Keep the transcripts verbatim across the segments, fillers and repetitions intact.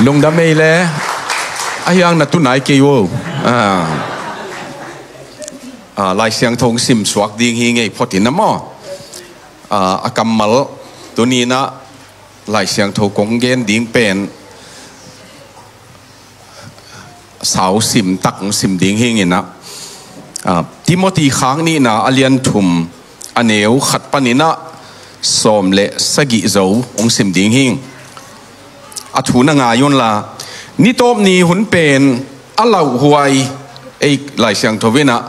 Lungdam ei le, a hiang na tu nai kei uh. Ah. Ah, Lai Siangtho sim suak ding hi ngei phot in a maw. Ah, a kammal tuni-in ah Lai Siangtho kong gen ding pen sau sim tak sim ding hi ing in ah. Ah, Timothy khak nihna a lian thum a neu khat panin ah sawm le sagih zo hong sim ding hi ing. A thu na ngai un la, ni tawp ni hun pen a lauhuai, ei Lai Siangtho in ah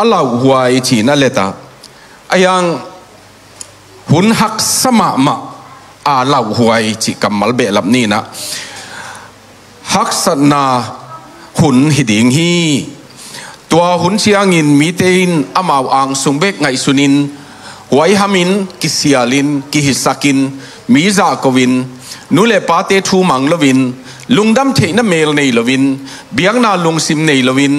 a lauhuai ci-in a let a. A hiang hun haksa mahmah a lauhuai cih kammal behlap ni-in ah haksatna hun hi ding hi. Tua hun ciangin mite in amau angsung bek ngaihsunin, huaihamin, kisialin, kihisakin, mi zahkoin, nu le pate thu mang loin, lungdam theihna mel nei loin, biakna lungsim nei loin,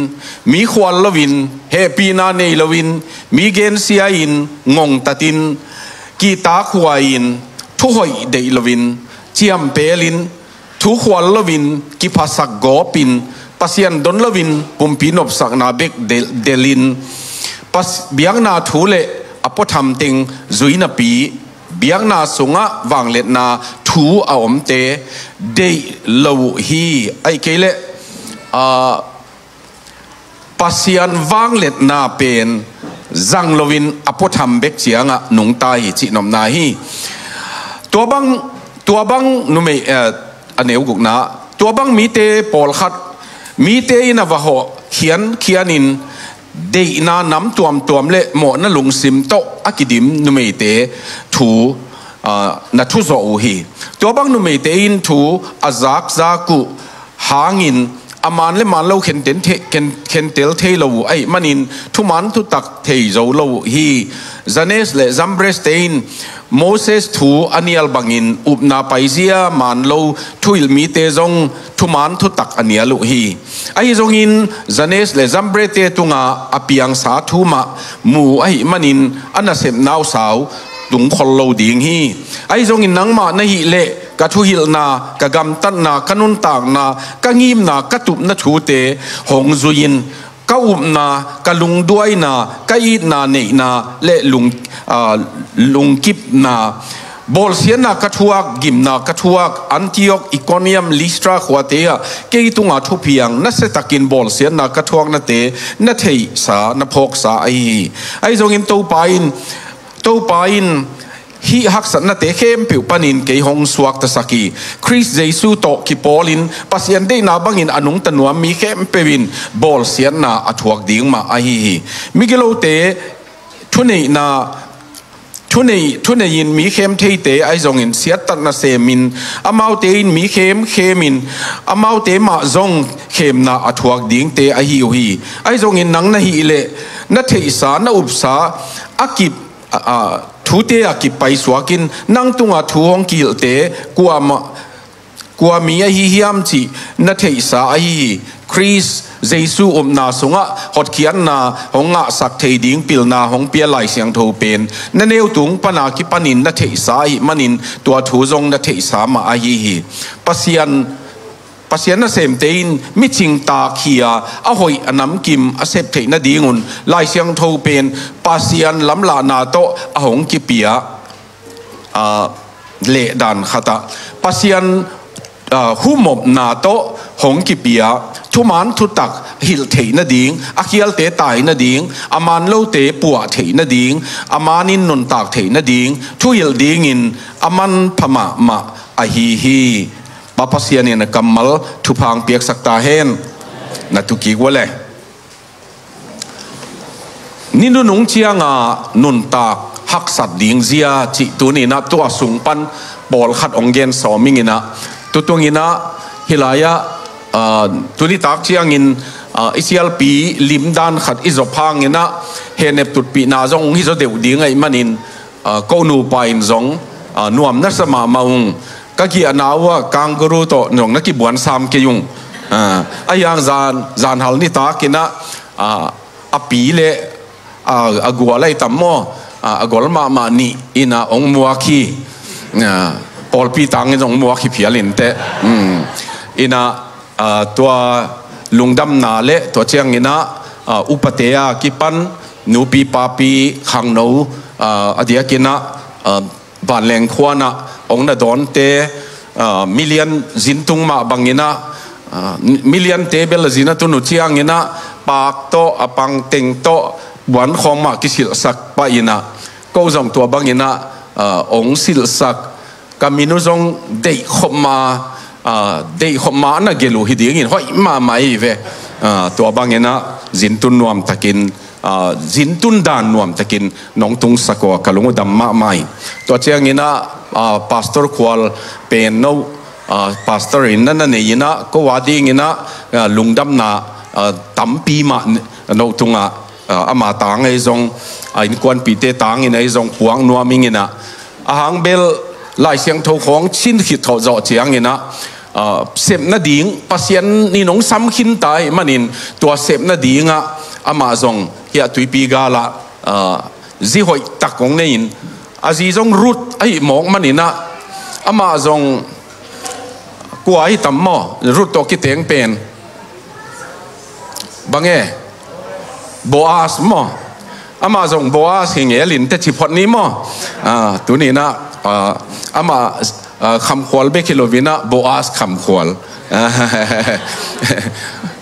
mi khual loin, hehpihna nei loin, mi gensia-in, ngongtatin, kihtakhuai-in, thuhoih deih loin, ciampelin, thu khual loin, kiphasak gawpin, Pasian don loin, pumpi nopsakna bek del-, delin, pas-, biakna thu le a puatham teng zui napi, biakna sungah vangliatna thu a omte deih lo uh hi. Ahih kei leh, ah, Pasian vangliatna pen zang loin a puatham bek ciangah nungta hi cih nopna hi. Tua bang, tua bang numei, eh, a neu gukna, tua bang mite pawlkhat, mite in a va hawh khiankhianin deihna nam tuamtuam le mawhna lungsim tawh a kidim numeite thu, ah, na thuzawh uh hi. Tua bang numeite in thu a zakzak uh hangin a man le man lo khenten the-, khen-, khentel thei lo uh ahih manin thuman thutak thei zo lo uh hi. Janes le Jambres-te in Moses thu a nial bangin upna paizia man lo thuhilh mite zong thuman thutak a nial uh hi. Ahi zongin Janes le Jambres-te tungah a piangsa thu mah mu ahih manin a nasepna uh sau tungkhol lo ding hi. Ahi zongin nangmah na hih leh ka thuhilhna, ka gamtatna, ka nuntakna, ka ngimna, ka tupna thute hong zui-in ka upna, ka lungduaina, ka itna neihna le lung, ah, lungkipna, bawlsiatna ka thuak, gimna ka thuak, Antioch, Iconium, Listra khuate ah kei tungah thupiang nasiatakin bawlsiatna ka thuaknate na theihsa, na phawksa ahi hi. Ahi zongin Topa in, Topa in hih haksatnate khempeuh panin kei hong suaktasak hi. Khrist Jesu tawh kipawlin Pasian deihna bangin a nungta nuam mi khempeuh in bawlsiatna a thuak ding mah ahi hi. Migilote thuneihna, thunei, thunei-in mi khem theite ahi zongin siattatna semin, amaute in mi khem khemin, amaute mah zong khemna a thuak dingte ahi uh hi. Ahi zongin nang na hih leh na theihsa, na upsa a kip, a, a, thute a kip paisuakin nang tungah thu hong kihilhte kuamah, kua mi ahi hiam cih na theihsa ahi hi. Khrist Jesu upna sungah hotkhiatna hong ngahsak thei ding pilna hong pia Lai Siangtho pen na neu tung pana kipanin na theihsa ahih manin tua thu zong na theihsa mah ahi hi. Pasian, Pasian nasemte in micing takhia a hoih, a namkim a sep theih nadingun Lai Siangtho pen Pasian lamlahna tawh a hong kipia, ah, lehdan khatah Pasian, ah, humopna tawh hong kipia, thuman thutak hilh theih nading, a khialte tai nading, a man lote puah theih nading, a manin nuntak theih nading thuhilh dingin a manpha mahmah ahi hi. Pa Pasian in a kammal thupha hong piaksak ta hen. Na tu kik uh le. Ni nunung cianga nuntak haksat ding zia cih tuni-in ah tua sung pan pawlkhat hong gen sawm ing in ah, tutung in ah hih lai-ah, ah, tuni tak ciangin, ah, i sialpi limdan khat i zop hang in ah hehnep tutpihna zong hong hi zaw deuh ding ahih manin, ah, ko nupa in zong, ah, nuam na sa mahmah ung. Ka giahna uh ah kangaroo tawh zong na kibuan sam kei ung. Ah, a hiang zan, zanhal nitak in ah, ah, a pi le, ah, a gual ahi tam maw? Ah, a gual mahmah nih in ah hong muak hi. Ah, pawlpi tangin hong muak hi phial in teh. Hmm. Inah, ah, tua lungdamna le tua cianginah, ah, upate a kipan nupi papi khangno, ah, a diakinah, ah, vanleng khuanah ong na dawnte, ah, milian zintung mah banginah, ah, miliante bel a zin a tun uh cianginah, pak tawh, a pangteng tawh, buan khawng mah kisilhsak pah inah, ko zong tua banginah, ah, ong silhsak, ka min uh zong deih khop ma, ah, deih khop ma na gelh uh hi dingin hoih mahmah ei ve. Ah, tua banginah zintun nuamtakin, ah, zintun dan nuamtakin nong tungsak uh a ka lung uh dam mahmah in. Tua cianginah, ah, Pastor Khual pen no, ah, pastor in na na nei inah, ko a dinginah, ah, lungdamna, ah, tampi mah no tungah, ah, ama tang ei zong, ah, innkuanpihte tangin ei zong puak nuam inginah, a hang bel Lai Siangtho khawng cin khit thawh zawh cianginah, ah, sep nading Pasian in hong sam khinta ahih manin tua sep nadingah amah zong hiah Tuipi galah, ah, zi hoih tak hong nei in, a zi zong Ruth ahih mawk maninah amah zong kua ahi tam maw? Ruth tawh kiteng pen bang e? Boaz maw? Amah zong Boaz hi ngelin teci phot ni maw? Ah, tuninah, ah, amah, ah, Khamkhual bek hi loinah Boaz Khamkhual.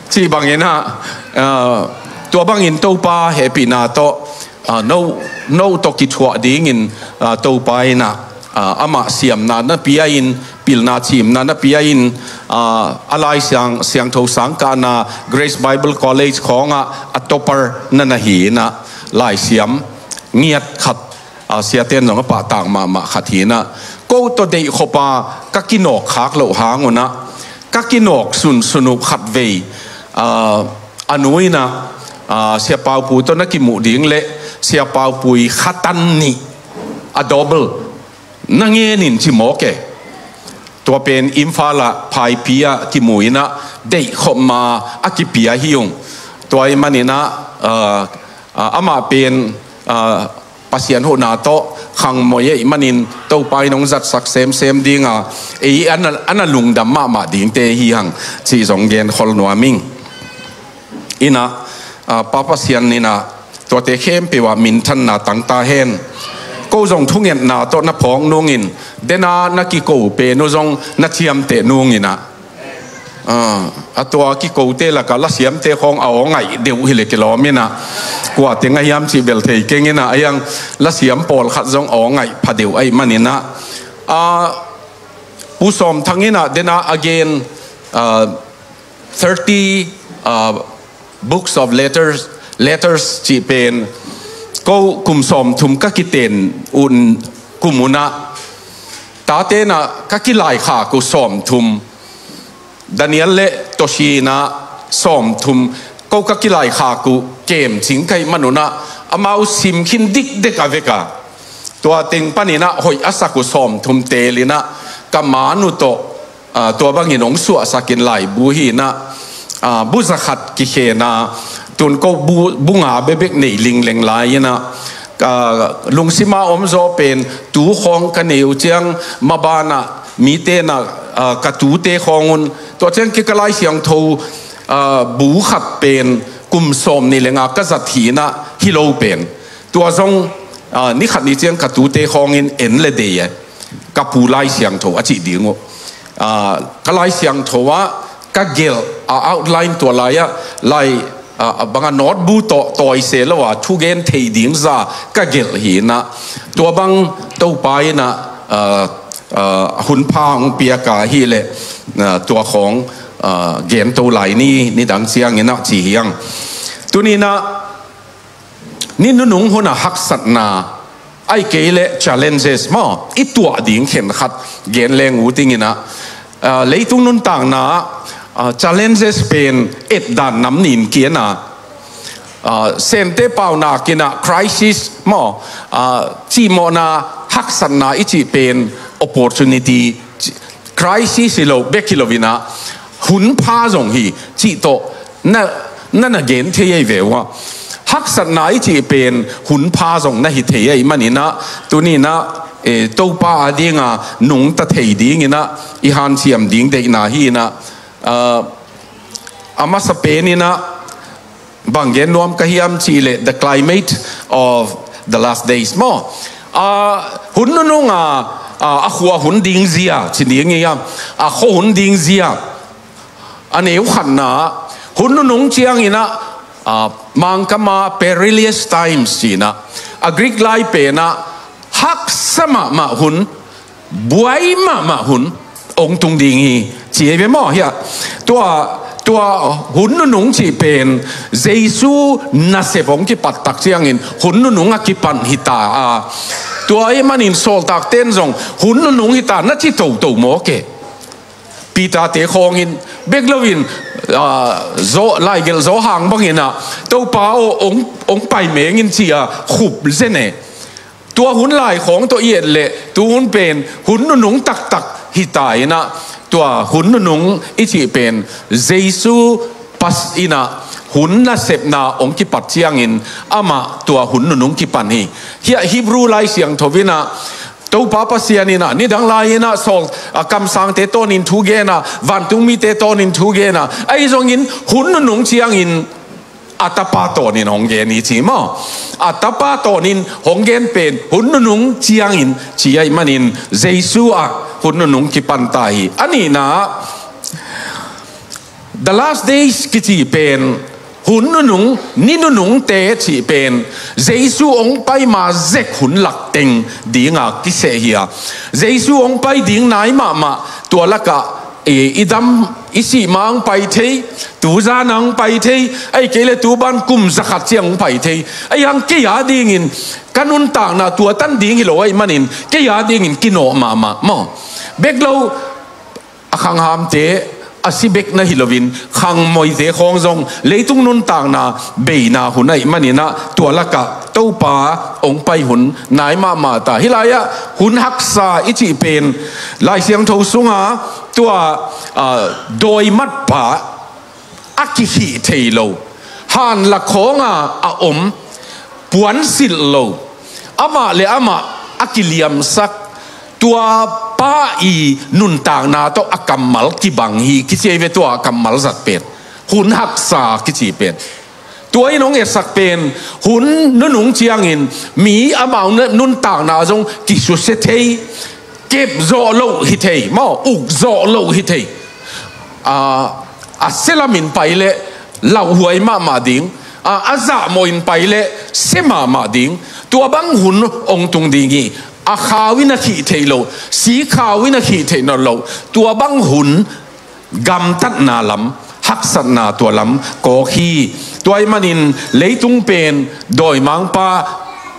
Cih banginah, ah, tua bangin Topa hehpihna tawh, ah, no, no tawh kithuah dingin, ah, Topa inah, ah, amah siamna na pia in, pilna cimna na pia in, ah, a Lai Siang, Siangtho sangkahna Grace Bible College khawngah a topper na na hi inah, Lai Siam ngiat khat, ah, siaten zong a pahtak mahmah khat hi inah, ko tawh deih khopa ka kinawk khak loh hang unah, ka kinawk sunsun uh khatvei, ah, a nu inah, ah, Sia Pau Pu tawh na kimuh ding le Sia Pau Pu i khatan nih a double na ngenin ci mawk e. Tua pen Imphal ah Phaipi ah kimu inah deih khop ma a kipia hi ung. Tua ahih maninah, ah, ah, amah pen, ah, Pasian huhna tawh khangmoi ahih manin Topa in hong zatsak semsem dinga, ei a na, a na lungdam mahmah dingte hi hang cih zong genkhol nuam ing. Inah, ah, Pa Pasian inah tuate khempeuh ah minthanna tangta hen. Ko zong thungetna tawh na phawk nungin, dena na kiko pen uh zong na ciamteh nunginah, ah, a tua kikote lakah lasiamte khawng a aw ngaih deuh hileh kilawm inah, kuate ngah hiam cih bel thei keng inah, a hiang lasiam pawlkhat zong a aw ngaih pha deuh ahih maninah, ah, Pu Sawm Thang inah dena a gen, ah, thirty, ah, books of letters, letters cih pen, ko kum sawmthum ka kiten un kum unah, tate inah ka kilaikhak uh sawmthum, Daniel le Toshi inah sawmthum, ko ka kilaikhak uh kemcing ka hih man unah, amau sim khin dikdek a vek a, tua teng paninah hoih a sak uh sawmthum telinah ka man uh tawh, ah, tua bangin hong suahsakin laibu hi inah, ah, bu zakhat kikhena, tun ko bu, bu nga bebek nei lingleng lai inah, ah, lungsima omzaw pen tu khawng ka nei uh ciang mabanah mite inah, ah, ka tute khawng un, tua ciang kei ka Lai Siangtho, ah, bu khat pen kum sawm nih lenga ka zat hi inah hi lo pen. Tua zong, ah, ni khat ni ciang ka tute khawngin en le dei e, ka pu Lai Siangtho a cih ding uh. Ah, ka Lai Siangtho ah ka gelh a outline tua lai-ah lai, ah, a banga note bu tawh tawi se lo a thugen thei ding za ka gelh hi inah, tua bang Topa inah, ah, ah, hunpha hong piak a hileh, ah, tua khawng, ah, gento lai ni, nidang cianginah ci hi ang. Tuninah ni nunung hunah haksatna, ahih kei leh challenges maw, i tuah ding khenkhat gen leng uh tinginah, ah, leitung nuntakna ah, ah, challenges pen etdan nam nin kiana, ah, Sente paunak inah crisis maw, ah, cihmawhna haksatna i cih pen opportunity, crisis hi lo bek hi lo inah, hunpha zong hi cih tawh na, na na gen thei ei ve uh a. Haksatna i cih pen hunpha zong na hi thei ei maninah, tuninah, eh, Topa a dinga nungta thei dinginah i hanciam ding deihna hi inah, Ah, a masa peninah bang gen nuam ka hiam cih leh the climate of the last days maw. Ah, hun nunung a, ah, a khua hun ding zia ci ding hi a, a khua hun ding zia. A neu khatna, hun nunung cianginah, ah, Mangkama perilous times cinah, a Greek lai penah haksa mahmah hun, buai mahmah hun ong tung ding hi ci ei ve maw hiah. Tua, tua hun nunung cih pen Jesu nasep ong kipat tak ciangin hun nunung a kipan hi ta a. Tua ih manin sawltak ten zong hun nunung hi ta na ci toto mawk e. Peter te khawngin bek loin, ah, Zo-, laigelh Zo hang banginah Topa aw, ong, ong pai mengin ci-a khup zen e. Tua hun lai khawng tawh i et leh tu hun pen hun nunung taktak hi ta inah, tua hun nunung i cih pen Jesu pas inah hun nasepna ong kipat ciangin amah tua hun nunung kipan hi. Hiah Hebrew Lai Siangtho inah Topa Pasian inah nidang lai inah sawl, a, kamsangte tawnin thu gena, vantungmite tawnin thu gena, ahi zongin hun nunung ciangin a Tapa tawnin hong gen hi ci maw. A Tapa tawnin hong gen pen hun nunung ciangin ci ahih manin Jesu ah hun nunung kipan ta hi. A nihna, the last days kici pen hun nunung, ni nunungte cih pen Jesu ong pai ma zek hun lak teng dinga kiseh hi a. Jesu ong pai ding nai mahmah, tua lakah i, i dam, i sih ma ong pai thei, tu zan a ong pai thei, ahi kei leh tu ban kum zakhat ciang ong pai thei. Ahi hang kei a dingin ka nuntakna tua tan ding hi lo ahih manin kei a dingin kinawh mahmah maw. Bek lo a khanghamte, a si bek na hi loin khangmoite khawng zong leitung nuntakna beina hun ahih maninah tua lakah Topa ong pai hun nai mahmah ta. Hih lai-ah hun haksa i cih pen Lai Siangtho sunga tua, ah, dawi matpa a kikhih thei lo, hanlak khawnga a om, puansilh lo, amah le amah a kiliamsak, tua pa i nuntakna tawh a kammal kibang hi kici ei ve. Tua a kammal zat pen hun haksa kici pen. Tua in hong etsak pen hun nunung ciangin mi amau nuntakna zong kisusia thei, kep zawh loh hi thei maw, uk zawh loh hi thei. A, a sia lamin pai leh lauhuai mahmah ding, a, a zahmawh in pai leh sia mahmah ding. Tua bang hun ong tung ding hi. A khau in a khih theih loh, si khau in a khih theih nawn loh, tua bang hun gamtatna lam, haksatna tua lam kawk hi. Tua ahih manin leitung pen dawimangpa,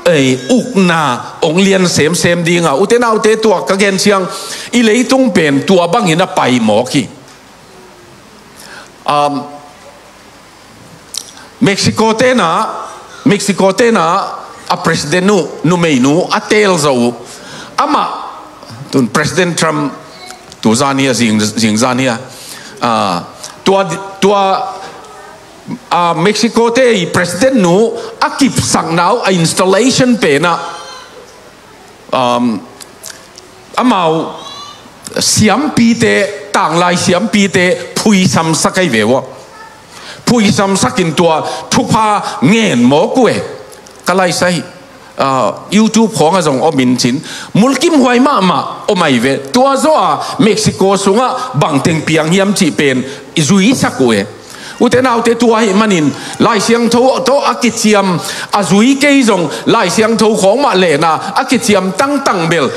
ei, ukna ong lian semsem dinga, ute naute, tua ka gen ciang i leitung pen tua bangin a pai mawk hi. Um, Mexico tena, Mexico tena a president nu, numeinu a teel zo uh. Amah, tun President Trump tu zan hi a, zing, zing zan hi a. Ah, tua, tua, ah, Mexico te i president nu a kipsakna uh, a installation penah, um, amau siampite, tanglai siampite phuisamsak ahi ve uh. Phuisamsak in tua thupha ngen mawk uh e. Ka laisai, ah, YouTube khawngah zong om in cin, mulkimhuai mahmah om ahi ve. Tua zawh a Mexico sungah bangteng piang hiam cih pen i zuisak uh e. Ute naute, tua ahih manin Lai Siangtho tawh a kiciam, a zui kei zong Lai Siangtho khawng mah lehna a kiciam tangtang bel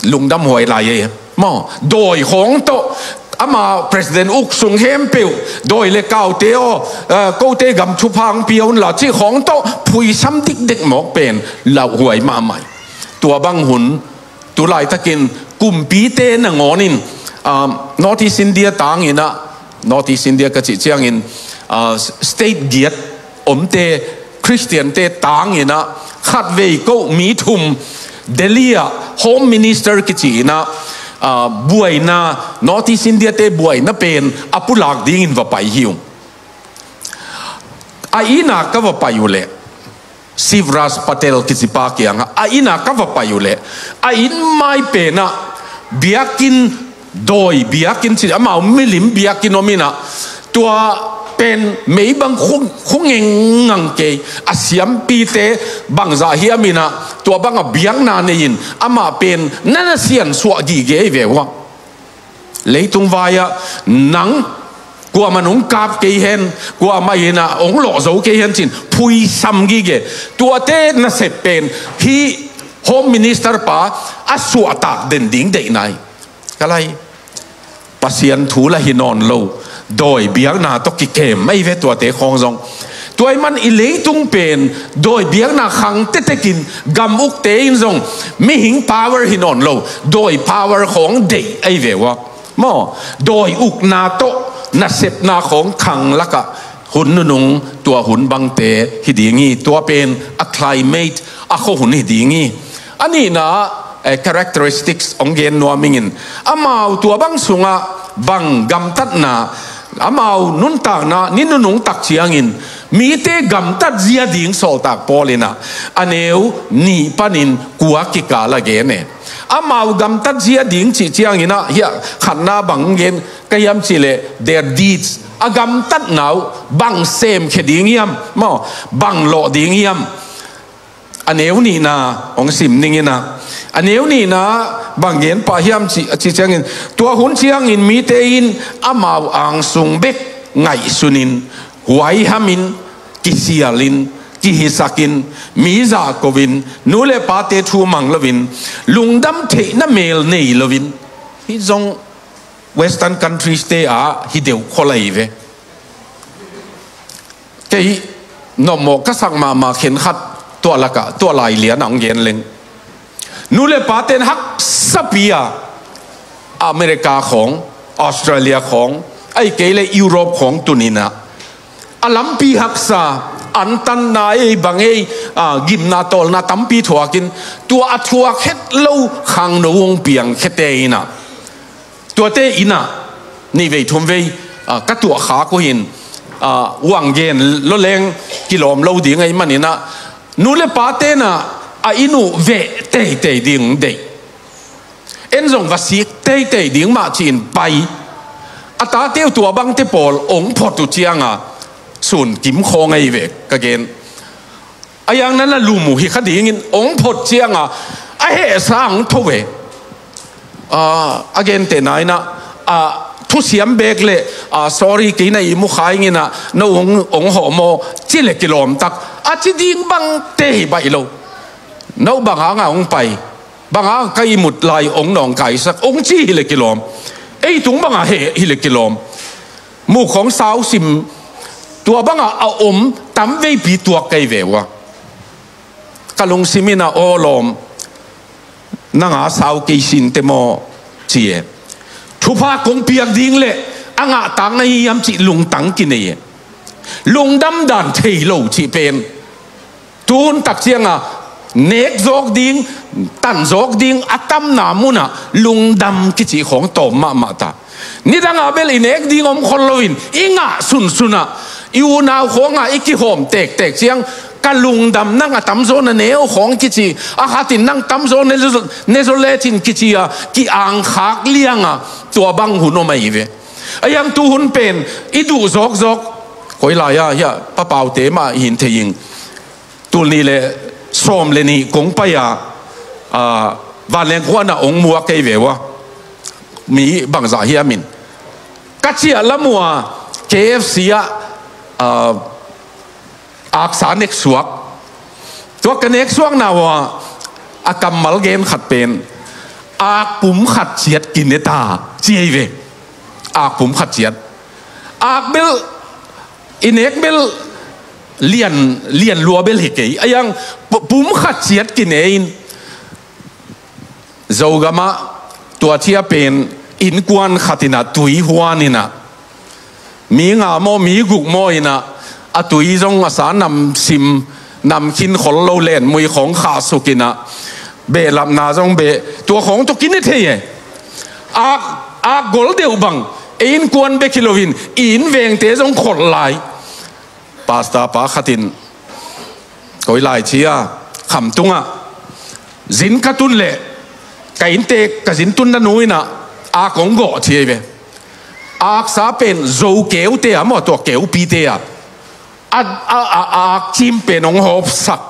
lungdamhuai lai e. Maw, dawi khawng tawh, ama president uk sung khempeuh, dawi le kaute aw, eh, kote gam thupha ong pia unla cih khawng tawh phuisam dikdek mawk pen lauhuai mahmah hi. Tua bang hun, tu laitakin kumpite nangawnin, ah, North East India tanginah, North East India ka cih ciangin, ah, state giat omte, Khristiante tanginah khatvei koh mi thum Delhi ah Home Minister kici inah, ah, buaina, North East India te buaina pen a pulak dingin va pai hi ung. A inn ah ka va pai uh leh, Shivraj Patel kici pa kiangah a inn ah ka va pai uh leh, a inn mai penah biakinn dawi biakinn ci, amau milim biakinn om in ah, tua pen meibang khu, khu ngengngang kei, a siampite bangzah hiam in ah, tua bang a biakna nei in, amah pen na na siansuah gige hi ve uh a. Leitung vai-ah nang kuamah nung kap kei hen, kuamah in ah hong lawh zo kei hen ci-in phuisam gige. Tuate nasep pen hih Home Minister pa a suahtak den ding deihna hi. Ka lai, Pasian thu lah hi nawn lo, dawi biakna tawh kikem ahi ve tuate khawng zong. Tua ahih man i leitung pen dawi biakna khang tetekin gam ukte in zong mihing power hi nawn lo, dawi power khawng deih ahi ve uh a. Maw, dawi ukna tawh nasepna khawng khang lakah hun nunung tua hun bangte hi ding hi. Tua pen a climate, a khuahun hi ding hi. A nihna, eh, characteristics hong gen nuam ing in, amau tua bang sungah bang gamtatna, amau nuntakna ni nunung tak ciangin mite gamtat zia ding sawltak Paul in ah a neu nih panin kua kikal a gen e. Amau gamtat zia ding cih ciangin ah, hiah khatna bang gen ka hiam cih leh, their deeds, a gamtatna uh bang semkhia ding hiam, maw, bang lawh ding hiam. A neu nihna hong sim ning in ah, a neu nihna bang gen pah hiam cih, cih ciangin, tua hun ciangin mite in amau angsung bek ngaihsunin, huaihamin, kisialin, kihisakin, mi zahkoin, nu le pate thu mang loin, lungdam theihna mel nei loin. Hih zong Western countries te ah hi deuh khol ahi ve. Kei nopmawh ka sak mahmah khenkhat tua lakah, tua lai lianah hong gen leng, nu le pate'n haksapi-a America khawng, Australia khawng, ahih kei leh Europe khawng tun in ah, a lampi haksa, antanna ei bang ei, a, gimna tawlna tampi thuakin, tua a thuak het lo khangno hong piangkhiate in ah, tuate in ah nih vei thum vei, a, ka tuahkhak uh hi in, a, uang gen loleng kilawm lo ding ahih manin ah, nu le pate'n ah a inn uh veh teitei ding deih. En zong va sik teitei ding mah ci-in pai. A tate uh tua bangte pawl hong phot uh ciangah sun kim khawng ahi ve ka gen. A yang nan a lum uh hi kha dingin hong phot ciangah a hehsa hong tho ve. A, a gentehna in ah, a, thusiam beek le, a, sorry, kei na ihmu kha ing in ah, no hong, hong hawh maw, ci le kilawm tak. A ci ding bangte hi baih lo. No bang hangah hong pai, bang hangah ka ihmut lai hong nawngkaisak, hong ci hi le kilawm. Ei tung bangah heh hi le kilawm. Muk khawng sausim, tua bangah a om tam veipi tuak kei ve uh a. Ka lungsim in ah, aw lawm, nang a sau kei sinte maw, ci e. Thupha kong piak ding le a ngahtak na hi hiam cih lungtang kinei e. Lungdam dan thei lo cih pen, tu hun tak ciangah nek zawk ding, tan zawk ding a tamna munah lungdam kici khawng tawm mahmah ta. Nidangah bel i nek ding om khol loin i ngah sunsunah, i unau khawngah i kihawm tektek ciang, ka lungdam, nang a tamzaw na ne uh khawng kici, a khatin nang tamzaw ne zaw, ne zaw lecin kici a, ki-angkhak lianga tua bang hun om ahi ve. A hiang tu hun pen i duh zawkzawk, koi lai-ah hiah papaute mah hin thei ing. Tul nih le sawm le nih kong pai-a, a, vanleng khuana hong muak kei ve uh a. Mi bangzah hiam in, ka ciah lam uh a, K F C ah, a, aksa neksuak. Tua ka neksuakna uh a, a kammal gen khat pen, akpum khat ciat kine ta, ci ahi ve. Akpum khat ciat. Ak bel, i nek bel lian, lian lua bel hi kei. A hiang pu-, pum khat ciat kine in, Zogamah tua cia pen innkuan khat in ah tui huan in ah, mi nga maw, mi guk maw in ah, a tui zong a sa namsim, namkhin khol lo, lenmui khawng khahsuk in ah, behlapna zong beh, tua khawng tawh kine thei e. Ak, ak gol deuh bang, ei innkuan bek hi loin, i inn vengte zong kholh lai. Pastor pa khat in, koi lai cia, Khamtung ah zin ka tun leh, ka inntek, ka zin tunna nu in ah, Ak hong gawh ci hi ve. Aksa pen zo keute a maw, tua keupite a, a, a, a, a akcim pen hong hawpsak.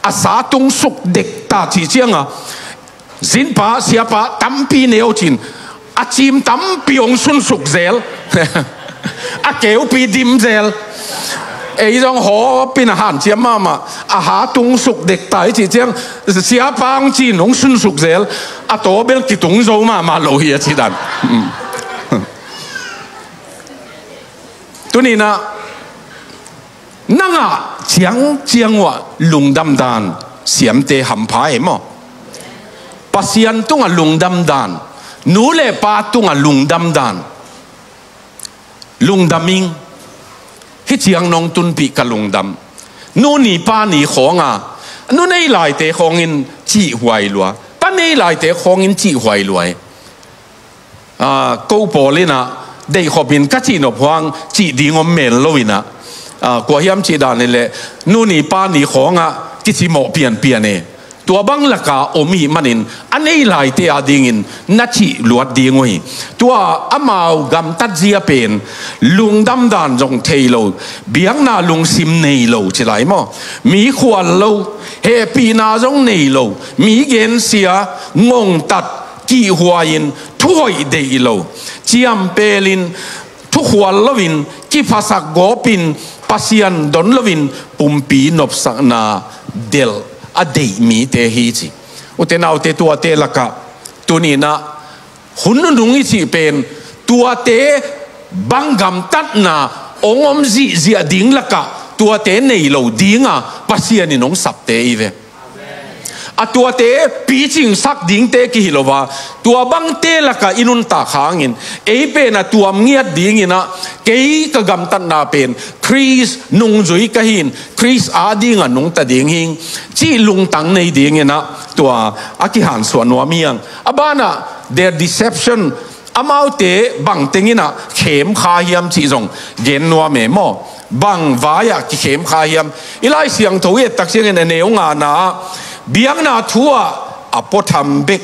A sa tung suk dek ta cih cianga, zinpa siapa tampi neu cin, a cim tampi hong sunsuk zel. A keupi dim zel. Ei zong hawpin a hanciam mahmah, a ha tung suk dek ta i cih ciang, siapa hong cin hong sunsuk zel. A tawbel kitung zo mahmah lo hi a ci dan. Tuninah nangah ciangciang uh ah lungdam dan siamte hampha e maw? Pasian tungah lungdam dan, nu le pa tungah lungdam dan. Lungdam ing. Hih ciang nong tunpih ka lungdam. Nu ni pa ni khawnga, nu nei laite khawngin cihhuai lua, pa nei laite khawngin cihhuai lua e. Ko pawl inah deihkhopin ka cihnop huang cih ding om mel lo inah, kua hiam cih dan hileh nu ni pa ni khawngah kicimawh pianpian e. Tua bang laka om ihih manin a nei laite a dingin na cih luat ding uh hi. Tua amau gamtat zia pen lungdam dan zong thei lo, biakna lungsim nei lo ci lai maw? Mi khual lo, hehpihna zong nei lo, mi gensia, ngongtat, kihhuai-in, thuhoih deih lo, ciampelin, thukhual loin, kiphasak gawpin, Pasian don loin pumpi nopsakna delh a deih mite hi ci. Ute naute, tuate lakah tuninah hun nunung i cih pen tuate bang gamtatna hong om zihziah ding lakah tuate nei lo dinga Pasian in hong sapte i ve. A tuate picingsak dingte kihi lo a, tua bangte lakah i nuntak hangin ei pen a tuam ngiat dinginah, kei ka gamtatna pen Khrist nungzui ka hin, Khrist a dinga nungta ding hing cih lungtang nei dinginah tua a kihansuah nuam hiang. A banah their deception, amaute bangtenginah khemkha hiam cih zong gen nuam e maw? Bang vai-ah kikhemkha hiam? I Lai Siangtho i ettak ciangin a neu ngana ah biakna thu-ah a puatham bek,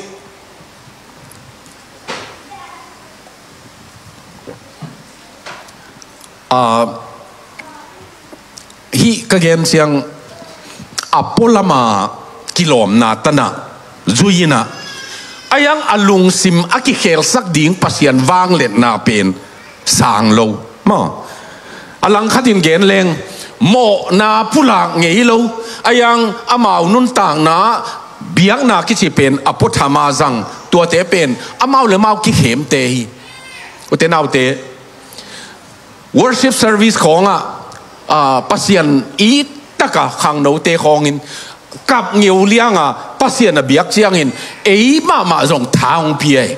a, hih ka gen ciang a pualama kilawmna tanah zui inah, a iang a lungsim a kikhelsak ding Pasian vangliatna pen sang lo maw? A langkhatin gen leng, mawhna pulak ngei lo, a iang amau nuntakna biakna kici pen a puathama zang, tuate pen amau le mau kikhemte hi. Ute naute, worship service khawngah, a, Pasian ittaka khangnote khawngin kap ngeu lianga Pasian a biak ciangin ei mahmah zong tha hong pia hi.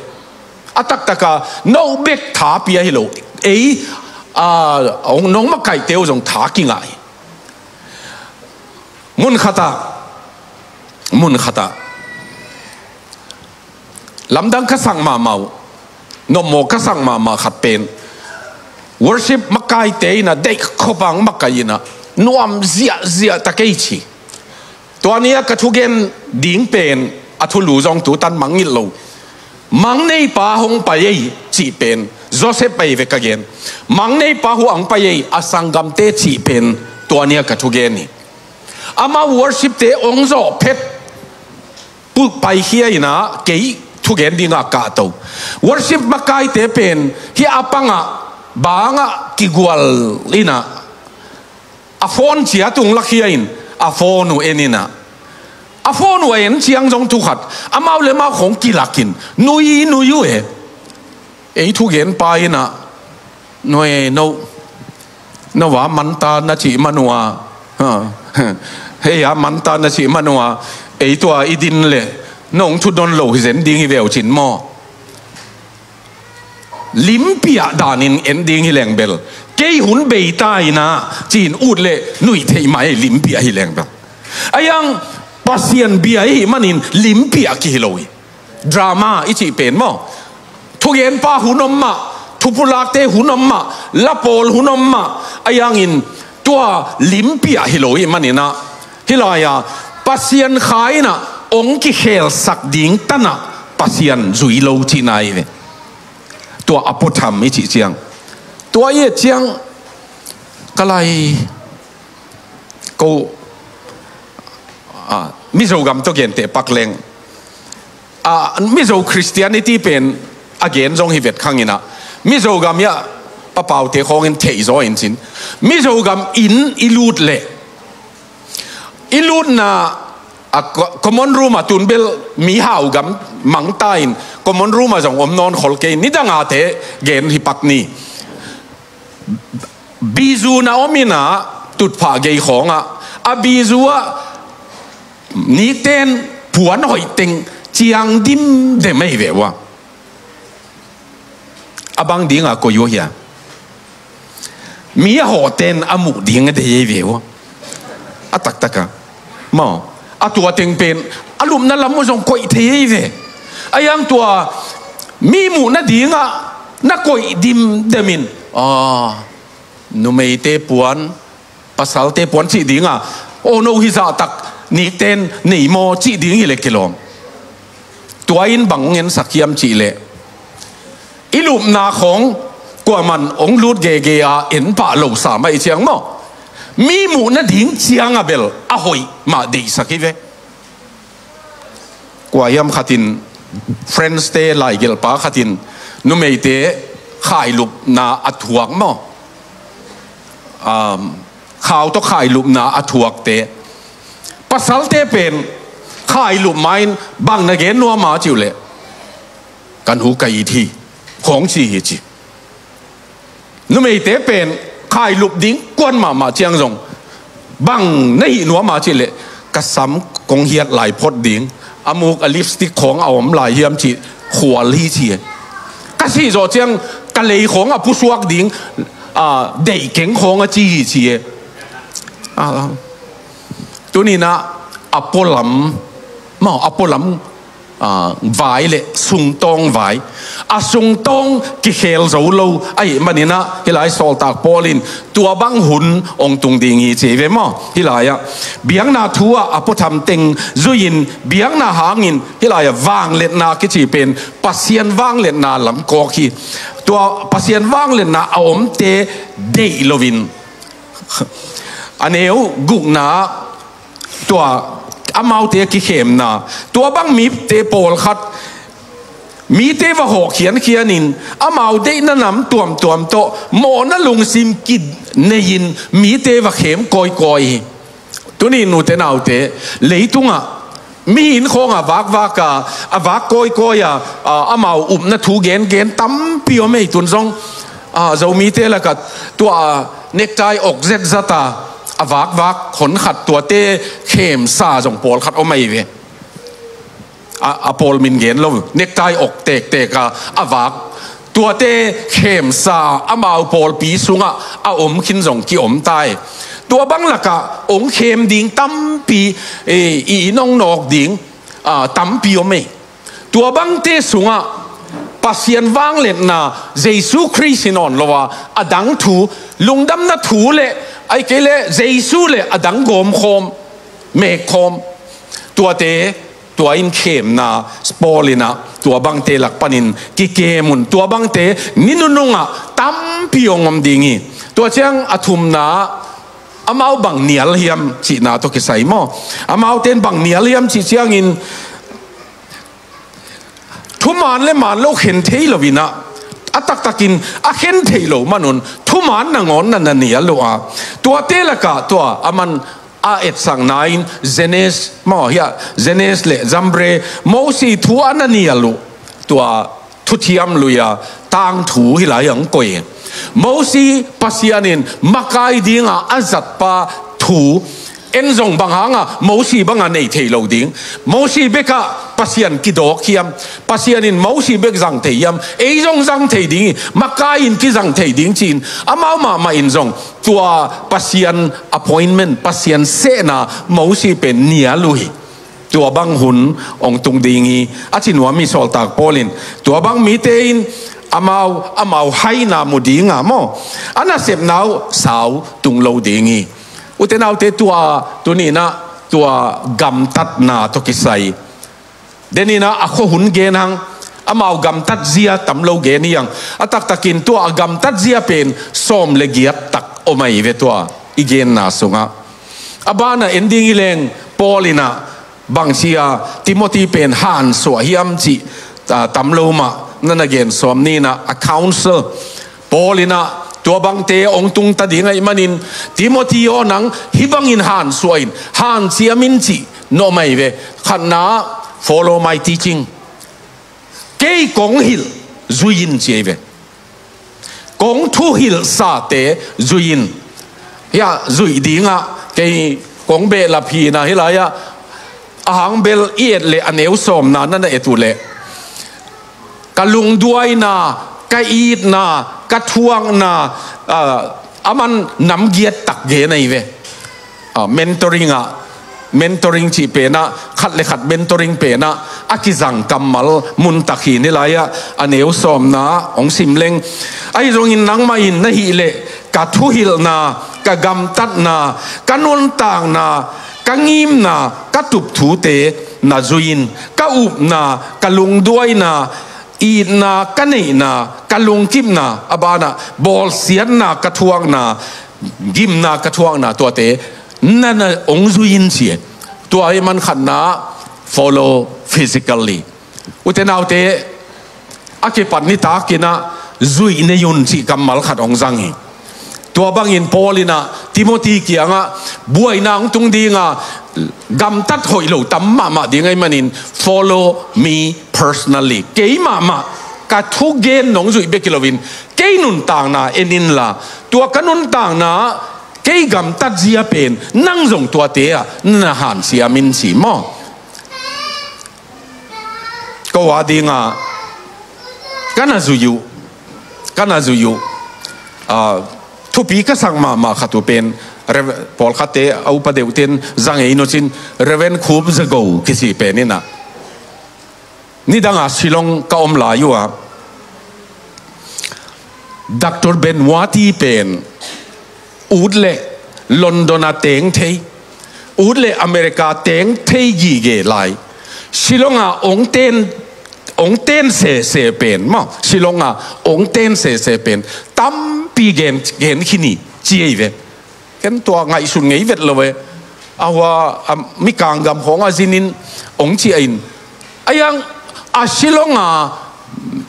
A taktaka no bek tha pia hi lo, ei, a, hong, nong makaihte uh zong tha kingah hi. Mun khatah, mun khatah lamdang ka sak mahmah uh, nopmaw ka sak mahmah khat pen worship makaite inah deihkhopang makai inah nuam ziahziah ta kei ci. Tua ni-a ka thugen ding pen a thulu zong tutan mangngilh lo. Mangneipa hong pai ei cih pen Joseph pai ve ka gen. Mangneipa hu ang pai ei a sanggamte cih pen tua ni-a ka thugen hi. Amau worship-te hong zawh phet puk paikhia inah kei thugen dinga kahto. Worship makaite pen hih a pangah bangah kigual inah a phone ciat ung lakhia in a phone uh en inah, a phone uh a en ciang zong thukhat amau le mau khong kilakin nui nui uh e. Ei thugenpa inah, no e, no, no a manta na cih man uh a, ha, hei a manta na cih man uh a, ei tua i din leh nong thudon lo hi zen ding hi veu cin maw? Limpiah danin en ding hi leng bel, kei hun beita inah ci-in ut leh nuih theih mah ei, limpiah hi leng bel. A iang Pasian bia ihih manin limpiah kihi lo hi. Drama i cih pen maw? Thugenpa hun om mah, thupulakte hun om mah, lapawl hun om mah, a iangin tua limpiah hi lo ihih maninah, hih lai-a Pasian kha inah hong kikhelsak ding tanah Pasian zui lo cihna hi ve. Tua a puatham i cih ciang, tua i et ciang ka lai ko, ah, Mizo gam tawh genteh pak leng, ah, Mizo Christianity pen a gen zong hi vet khang in ah, Mizo gam hiah papaute khawng in theih zaw in cin, Mizo gam inn i lut leh, i lutna a co-, common room a tun bel mi hau gam mangta in common room a zong om nawn khol kei, nidang a te gen hi pak ni. Bizu na om in ah tutphah gei khawng ah, a bizu ah nikten puan hoih teng ciang dimdem ahi ve ua. A bang ding a koi uh hia? Mi a hawhten a muh ding a dei ahi ve ua. A taktak a, maw, a tua teng pen a lupna lam uh zong koih thei ahi ve. A hiang tua mi muh nading ah na koih dimdem in, ah, numeite puan, pasalte puan cih ding a, aw, no hi zahtak nikten nei maw cih ding hi leh kilawm. Tua in bang hong ensak hiam cih leh, i lupna khawng kuaman hong lut gege a en pah lo sa mah i ciang maw, mi muh nading ciang a bel a hoih mah deihsak hi ve. Kua hiam khat in, French te laigelhpa khat in numeite khailupna a thuak maw, um, khau tawh khailupna a thuakte, pasalte pen khailup ma in bang na gen nuam a ci uh leh, ka nu ka it hi khawng ci hi ci. Numeite pen khailup ding kuan mahmah ciang zong, bang na hih nuam a cih leh, ka sam kong hiat lai phot ding, a muk a lipstick khawng a om lai hiam cih khual hi ci e. Ka sih zawh ciang ka lei khawng a pusuak ding, a, deih keng khawng a ci hi ci e. A, tuni in ah a pualam, maw, a pualam, a, vai le sungtawng vai, a sungtawng kikhel zo lo ahih manin ah, hih lai sawltak Paul in tua bang hun hong tung ding hi ci hi ve maw. Hih lai ah biakna thu ah a puatham teng zui-in, biakna hangin hih lai ah vangliatna kici pen Pasian vangliatna lam kawk hi. Tua Pasian vangliatna a omte deih loin, a neu gukna ah tua amaute kikhemna, tua bang mite pawlkhat mite va hawh khiankhian in, amau deihna nam tuamtuam tawh mawhna lungsim kinei-in mite va khem kawikawi hi. Tuni nute naute, leitungah mihing khawng a vakvak a, a vak kawikawi a, a, amau upna thu gengen tampi om ei. Tun zong, a, Zomite lakah tua, a, necktie ok zetzat a, a vakvak honkhat tuate khemsa zong pawlkhat om ahi ve. A, a pawl min gen lo, necktie ok tektek a, a vak. Tuate khemsa, amau pawlpi sungah a om khin zong kiom tai. Tua bang lakah hong khem ding tampi, e, i, i nongnawk ding, a, tampi om ei. Tua bangte sungah Pasian vangliatna, Jesu Khrist hi nawn lo a, a dang thu, lungdamna thu le, ahih kei leh Jesu le a dang gawmkhawm, mekkhawm, tuate, tua in khemna, Paul in ah tua bangte lak panin kikem un, tua bangte ni nunungah tampi hong om ding hi. Tua ciang a thumna, amau bang nial hiam cihna tawh kisai maw. Amaute in bang nial hiam cih ciangin, thuman le man lo khen thei lo in ah, a taktakin a khen theih loh man un thuman nangawn na na nial uh a. Tuate lakah tua a man a etsakna in Jannes maw, hiah Jannes le Jambres, Mosi thu a na nial uh, tua thuthiam lui a tangthu hih lai ah hong koih. Mosi Pasian in makai dinga a zatpa thu, en zong bang hanga Mosi banga nei thei lo ding, Mosi bekah Pasian kidawk hiam, Pasian in Mosi bek zang thei hiam, ei zong zang thei ding hi, makai in kizang thei ding ci-in, amau mahmah in zong tua Pasian appointment, Pasian sehna Mosi pen nial uh hi. Tua bang hun hong tung ding hi, a ci nuam hi sawltak Paul in. Tua bang mite in amau, amau haina mu dinga maw, a nasepna uh sau tung lo ding hi. Ute naute, tua tuni in ah tua gamtatna tawh kisai Deninah a khuahun gen hang, amau gamtat zia tam lo gen hi hang. A taktakin tua a gamtat zia pen sawm le giat tak om ahi ve tua i genna sungah. A banah en ding hi leng Paul inah bangsia Timothy pen hansuah hiam cih, ah, tam lo mah na na gen sawm ninah a counsel. Paul inah tua bangte hong tungta ding ahih manin Timothy aw nang hih bangin hansuah in, hanciam in cih na om ahi ve. Khatna, follow my teaching. Kei kong hilh zui in ci ahi ve. Kong thuhilhsate zui in. Hiah zuih dingah kei kong behlap hinah hih lai-ah a hangbel i et leh a neu sawmna na na et uh leh ka lungduaina, ka itna, ka thuakna, ah, aman namgiat tak gen ahi ve. Ah, mentoring ah, mentoring cih penah, khat le khat mentoring penah a kizang kammal muntak hi ni lai-ah a neu sawmna hong sim leng. Ahi zongin nangmah in na hih leh ka thuhilhna, ka gamtatna, ka nuntakna, ka ngimna, ka tupthute na zui in. Ka upna, ka lungduaina, itna ka neihna, ka lungkimna, a banah bawlsiatna ka thuakna, gimna ka thuakna, tuate na na hong zui in ci e. Tua ahih man khatna, follow physically. Ute naute, a kipat nitakinah zuih nei un cih kammal khat hong zang hi. Tua bangin Paul inah Timothy kiangah buaina hong tung dinga gamtat hoih lo tam mahmah ding ahih manin, follow me personally. Kei mahmah ka thugen nong zuih bek hi loin kei nuntakna en inla, tua ka nuntakna kei gamtat zia pen nang zong tuate ah na hanciam in ci maw? Ko a dinga ka na zui uh, ka na zui uh. Ah, thupi ka sak mahmah khat uh pen, Rev-, pawlkhatte a upa deuhten zang ei nucin, Reverend Khup Zago kici pen inah. Nidanga Shillong ka om lai uh a, Doctor Benwati pen ut le London a teng thei, ut le America teng thei gige lai. Shillong a ong ten, ong ten sese pen maw, Shillong a ong ten sese pen tampi gen, gen khin hi ci ei ve. Ken tua ngaihsun ngei vet lo e. A hua, a, Mikang gam khawng a zinin ong ciah in. A yang a Shillong a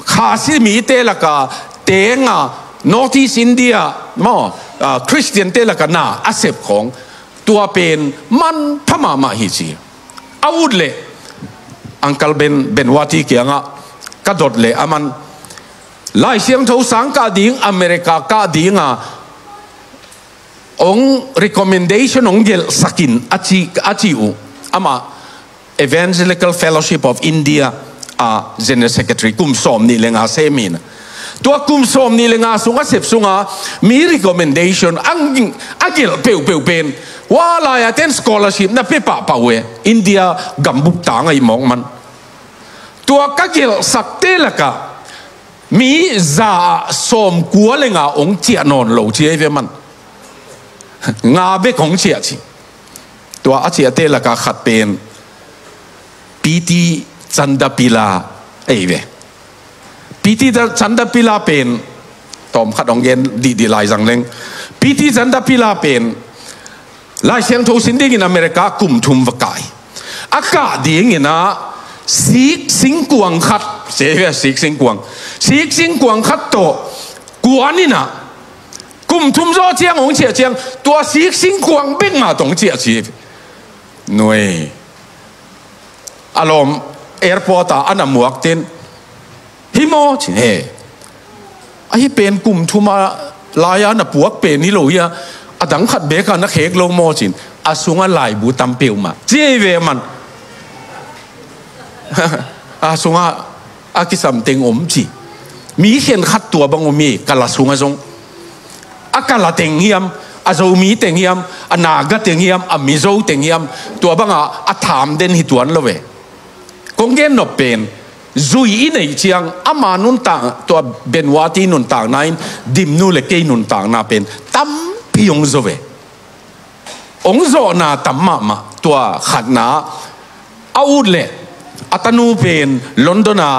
Khasi mite laka tenga North East India maw, a, Christian te laka na a sep khawng tua pen manpha mahmah hi ci. A ut leh Uncle Ben, Benwati kiangah ka dot leh aman Lai Siangtho sang kah ding, America kah dinga ong recommendation ong gelhsakin a ci, a ci uh. Amah Evangelical Fellowship of India a General Secretary kum sawm nih le nga sem hi na. Tua kum sawm nih le nga sung a sep sunga mi recommendation a, a gelh peuhpeuh pen, hua lai-a ten scholarship na pia pahpah uh e, India gambup tang ahi mawk man. Tua ka gelhsakte lakah mi za ah sawmkua le nga ong ciah nawn lo ci ahi ve man. Nga bek ong ciah ci. Tua a ciahte lakah khat pen P T Chandapila ahi ve. P T Chandapila pen tawm khat ong gen dihdih lai zang leng. P T Chandapila pen Lai Siangtho sin dingin America kum thum va kai. A kah dingin ah sik singkuang khat, se ve, sik singkuang, sik singkuang khat tawh kuan in ah kum thum zaw ciang ong ciah ciang tua sik singkuang bek mah tawh ong ciah ci. Nuai a lawm airport ah a na muak ten, hi maw ci, he. Ahi pen kum thum a lai-a na puak pen hi lo hi a, a dang khat bek a na khek lo maw cin, a sungah laibu tam peuhmah ci ahi ve man. A sungah a kisam teng om ci. Mi khen khat tua bang om hi, Kala sungah zong. A Kala teng hiam, a Zomi teng hiam, a Naga teng hiam, a Mizo teng hiam, tua banga a tham den hi tuan lo ve. Kong gen nop pen, zui i neih ciang ama nuntak, tua Benwati nuntakna in Dimnu le kei nuntakna pen tampi ong zo ve. Ong zawhna tam mahmah, tua khatna. A ut leh A tanu pen London a,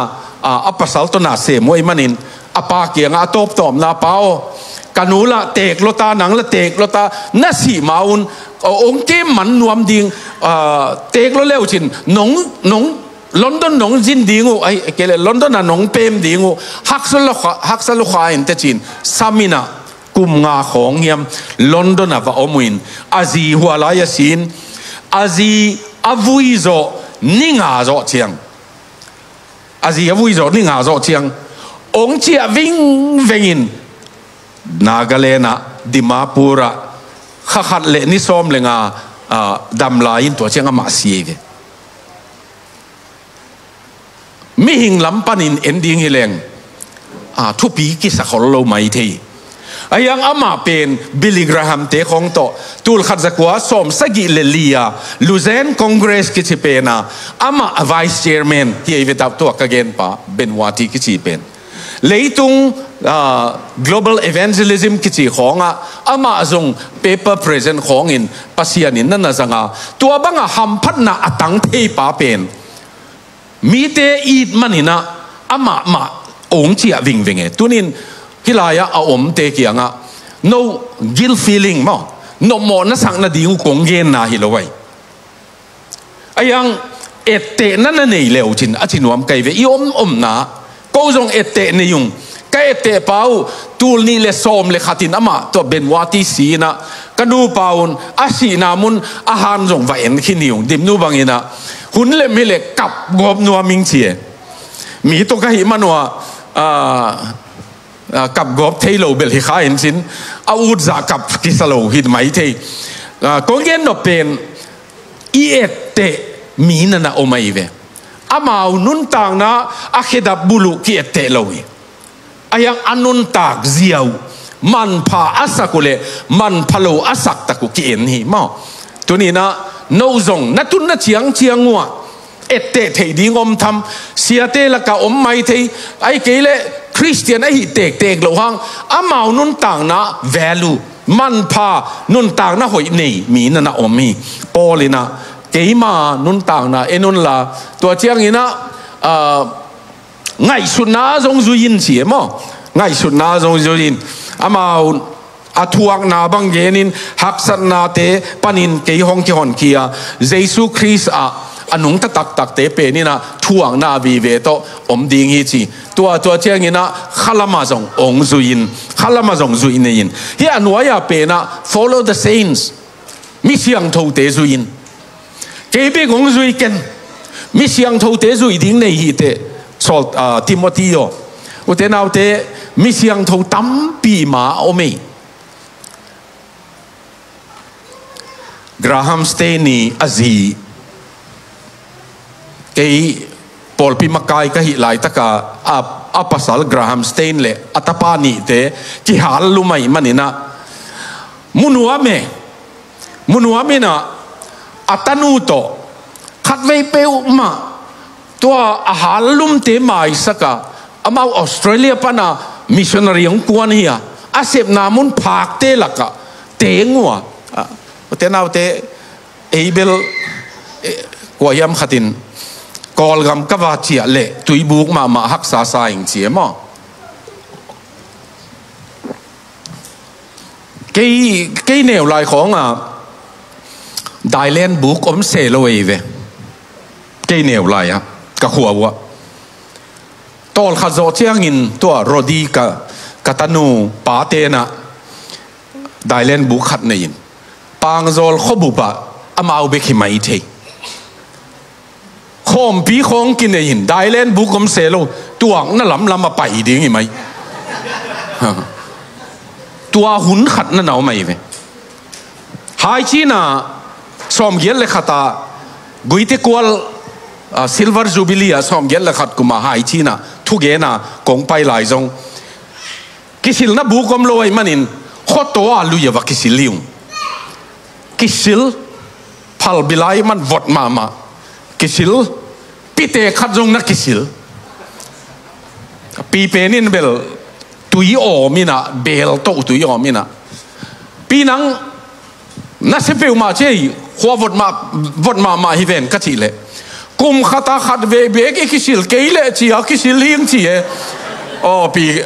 a, a pasal tawh na sem uh ahih manin, a pa kiangah a tawptawpna, "Pa aw, ka nu lah teek lua ta, nang lah teek lua ta, na sih ma un, a, ong kem man nuam ding, a, teek lua le uh cin, nong, nong, London nong zin ding uh, ai, kei le London ah nong pem ding uh, haksa lua kha, haksa lua kha in," teh ci-in, sam in ah, kum nga khawng hiam London ah va om uh in, a zi hua lai a sin, a zi a vui zawh ni nga zawh ciang, a zi a vui zawh ni nga zawh ciang, ong ciah vingveng in, Nagaland ah, Dimapur ah, kha khat le ni sawm le nga, ah, dam lai in tua ciang amah si ei ve. Mihing lam panin en ding hi leng, a, thupi kisa khol lo mai thei. Ahi hang amah pen Billy Graham te khawng tawh, tul khat za kua sawm sagih le li a, Lausanne Congress kici pen a, amah a vice chairman hi ei ve, tawh tua ka genpa Benoit kici pen. Leitung, a, global evangelism kici khawngah, amah zong paper present khawngin Pasian in na na zang a, tua banga hamphatna a tang theipa pen mite it manin ah, amah mah ong ciah vingveng e. Tunin hih lai-ah a omte kiangah, no guilt feeling maw, nopmawh na sak nading uh kong genna hi lo ai. Ahi hang ettehna na nei le uh cin, a ci nuam ka hi ve, i om omna. Ko zong etteh nei ung. Ka ettehpa uh, tul nih le sawm le khat in amah tua Benoit si in ah, ka nupa un a sihna mun a han zong va en khin hi ung. Dimnu bangin ah, hun lem hi leh kap gawp nuam ing ci e. Mi tawh ka hih man uh ah, a, a, kap gawp thei lo bel hi kha in cin, a ut zah kap kisa lo hi mai thei. A, kong gen nop pen, i etteh mi na na om ahi ve. Amau nuntakna a khedap buluh ki etteh lo hi. Ahi hang a nuntak zia uh, manpha a sak uh le manpha lo a sak tak uh ki en hi maw. Tunin ah, no zong na tunna ciangciang uh ah etteh theih ding om tham, siate lakah om mai thei, ai kei le Khristian ahi tektek loh hang, amau nuntakna value, manpha, nuntakna hoih nei mi na na om hi. Paul in ah, keima nuntakna en unla, tua ciangin ah, a, ngaihsutna zong zui in ci e maw. Ngaihsutna zong zui in. Amau a thuakna bang genin, haksatnate panin kei hong kihonkhia, Jesu Khrist ah a nungta taktakte pen in ah thuakna vive tawh om ding hi ci. Tua, tua ciangin ah khalam ah zong ong zui in, khalam ah zong zui nei in. Hih a nuai-a pen ah follow the saints. Mi siangthote zui in. Kei bek hong zui ken. Mi siangthote zui ding nei hi teh. Saul, a, Timothy aw. Ute naute, mi siangtho tampi ma a om ei. Graham Staines a zi, kei pawlpi makai ka hih laitaka a, a pasal Graham Staines le a tapa nihte kihal lum ahih manin ah, mu nuam e, mu nuam in ah, a tanu tawh khatvei peuhmah tua a hal lumte maisak a, amau Australia pana missionary hong kuan hi a, a sepna mun phakte lakah teng uh a. A, ute naute, ei bel, eh, kua hiam khat in Kawlgam ka va ciah leh tuibuk mahmah haksa sa ing ci e maw. Kei, kei neu lai khawng ah Thailand buk om se lo ei ve. Kei neu lai ah, ka khua uh ah. Tawlkhat zawh ciangin tua Rodi ka, ka tanu pate in ah Thailand buk khat nei in, Pangzawl khuabup ah amau bek hi mai thei. Khawmpi khawng kinei in, Thailand buk om se lo, tuakna lamlam a pai ding hi mai. Tua hun khat na na om ahi ve. Hai Chin a sawmgiat le khat a Guite Kual, a, Silver Jubilee a sawmgiat le khat kum a Hai Chin a thugen a kong pai lai zong, kisilna buk om lo ahih manin, khuataw a lui a va kisil hi ung. Kisil, phalbi lai man vot mahmah. Kisil, pite khat zong na kisil. Pi pen in bel tui awm in ah, bel tawh tui awm in ah, "Pi, nang na sia peuhmah ci ei, khua vot mah, vot mahmah hi ven," ka cih leh, Kum khata khat vei bek i kisil kei leh ci a kisil hing ci e. Aw pi,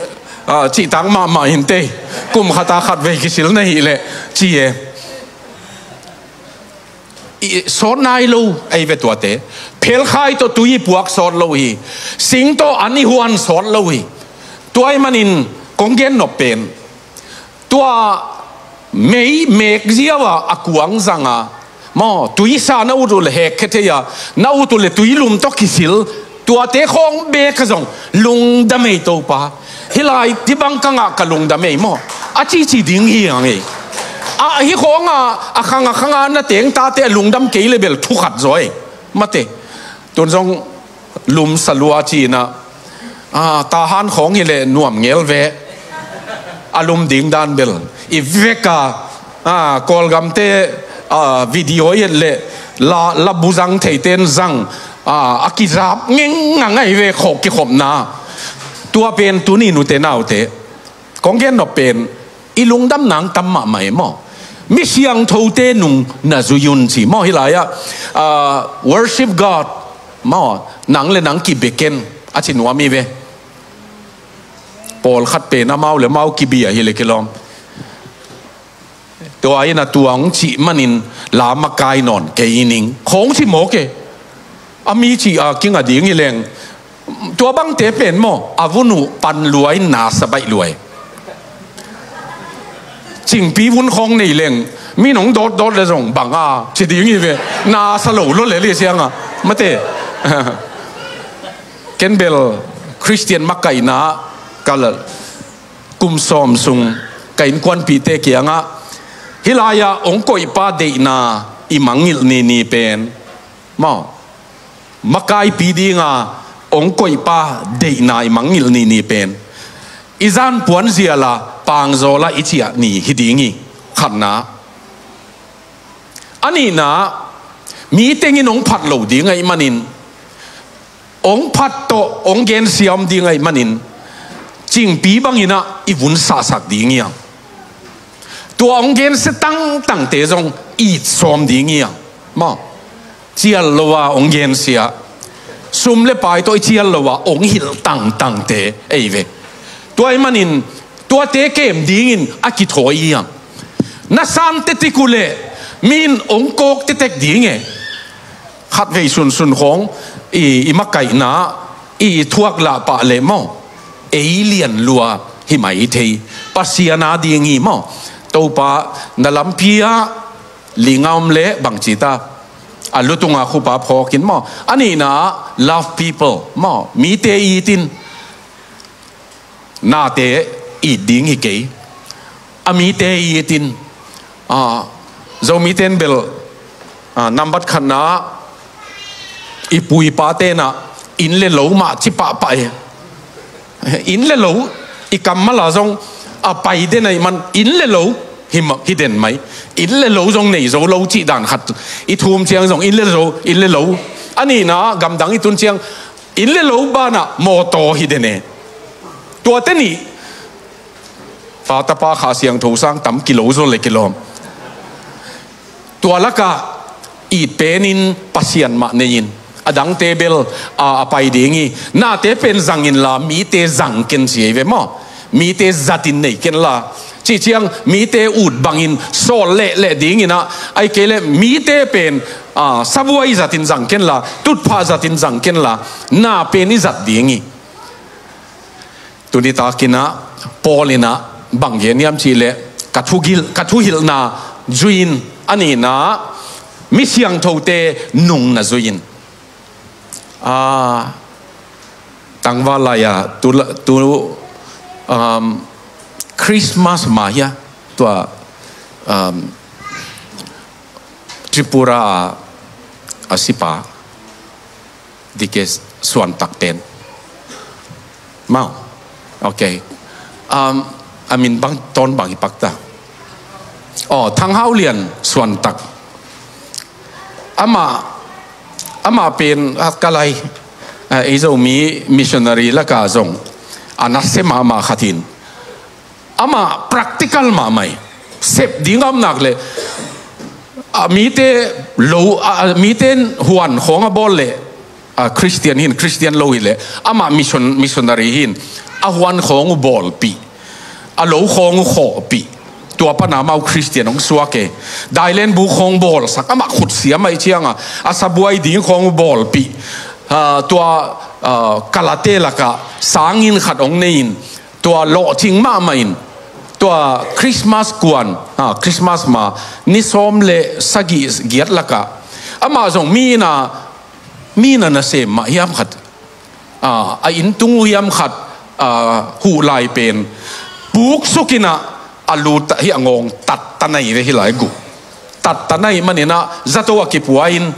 ah, cihtak mahmah hintei. Kum khata khat vei kisil na hih leh ci e. I, sawt nai lo, ei ve tuate. Phelkhai tawh tui i puak sawt lo hi. Sing tawh an i huan sawt lo hi. Tua ahih manin kong gen nop pen, tua mei mek ziau a, a kuang zang a, maw, tuisa na ut uh le hekkhia thei a, na ut uh le tuilum tawh kisil, tuate khawng bek a zong lungdam ei Topa. Hih lai hih bang ka ngah ka lungdam ei maw, a cici ding hi hang ei. A hih khawng a, a khang a khang a na teng tate a lungdam kei le bel thu khat zaw ei. Mate. Tun zong lum sa lua ci-in ah, ah, Tahan khawng hi leh nuam ngel ve. A lum ding dan bel i vek a, ah, Kawlgamte, ah, video i et leh la, la bu zang theite in zang, ah, a kizap ngengngang ahi ve khawh kikhopna. Tua pen tuni nute naute kong gen nop pen, i lungdam nang tam mahmah e maw. Mi siangthote nung na zui un ci maw, hih lai-ah, ah, worship God maw, nang le nang kibia ken a ci nuam hi ve. Pawlkhat pen amau le amau kibia hi le kilawm. Tua in a tuang cih manin la makai nawn kei ning khawng ci mawk e. A mi cih a kinga ding hi leng, tua bangte pen maw, a vun uh pan lua in na sa baih lua e. Cingpi vun khawng nei leng, mi nong dawtdawt le zong bang a ci ding hi ve. Na sa lo lo le li siang a. Mate. Ken bel Khristian makaihna ka la kum sawm sung ka innkuanpihte kiangah, hih lai-ah hong koihpa deihna i mangngilh ni ni pen maw, makaipi dinga hong koihpa deihna i mangngilh ni ni pen i zanpuan zial a pangzawl a i ciah ni hi ding hi. Khatna. A nihna, mi tengin hong phat lo ding ahih manin, hong phat tawh hong gensia om ding ahih manin, cingpi bangin ah i vun sahsak ding hi hang. Tua hong gensia tangtangte zong i it sawm ding hi hang. Maw? Cial lo a hong gensia, sum le pai tawh i cial lo a hong hilh tangtangte ei ve. Tua ahih manin tuate kem dingin a kithawi hi hang. Na sante tik uh leh mi in hong kawk tetek ding e. Khatvei sunsun khawng i, i makaihna i thuak lah pah leh maw, ei lian lua hi mai thei. Pasian a ding hi maw. Topa, na lampi ah ling a om leh bangci ta, a lutunga khupa phawkin maw. A nihna, love people maw, mite itin. Nate it ding hi kei. A mite itin, ah, Zomite in bel, ah, nambat khatna, i pu i pate in ah inn le lo mah ci pahpah e. Inn le lo i kammal a zong a pai den ahih man inn le lo hi ma, hi den mai. Inn le lo zong nei zo lo cih dan khat. I thum ciang zong inn le zo, inn le lo. A nihna, gamdang i tun ciang inn le lo banah mawtaw hi den e. Tuate nih, Fa tapa Kha Siangtho sang tam kilo zaw le kilawm. Tua lakah it penin Pasian mah nei in, a dangte bel a, a pai ding hi. Nate pen zang inla mite zang ken ci ei ve maw. Mite zatin nei kenla, cih ciang mite ut bangin sawl lehleh dingin ah, ahih kei leh mite pen, a, sabuai zatin zang kenla, tutphah zatin zang kenla, na pen i zat ding hi. Tuni takin ah Paul in ah bang gen hiam cih leh, ka thugil, ka thuhilhna zui in, a nihna, mi siangthote nung na zui in. Ah, tangval lai-a tu, tu, um, Christmas mah hia, tua, um, Tripura a, a sipa dike suantak pen. Mau. Ok. Um, a min bang, tawn bang hi pak ta. Oh, Thang Hau Lian suantak. Amah, amah pen, ah, ka lai, ah, ei Zomi missionary laka zong a nasia mahmah khat in. Amah practical mahmah hi. Sep ding a om nak leh, a mite lo, a, a mite huan khawng a bawl leh a, Christian hi in, Christian lo hi leh, amah mission, missionary hi in, a huan khawng uh bawlpih, a lo khawng uh khawhpih, tua pana amau Christian hong suak e. Dailenbu khawng bawlsak, amah khut siam ahih ciangah a sabuai ding khawng uh bawlpih, a, tua, a, kalate lakah sangin khat hong nei in, tua lawhcing mahmah in, tua Christmas kuan, a, Christmas ma ni sawm le sagih giat lakah amah zong mi in a, mi in a nasem mah hiam khat, a, a inn tung uh hiam khat, a, huh lai pen puksuk in a, a lu ta, hih a ngawng tatta nai ve, hih lai guh tatta nai manin a zato a kipua in,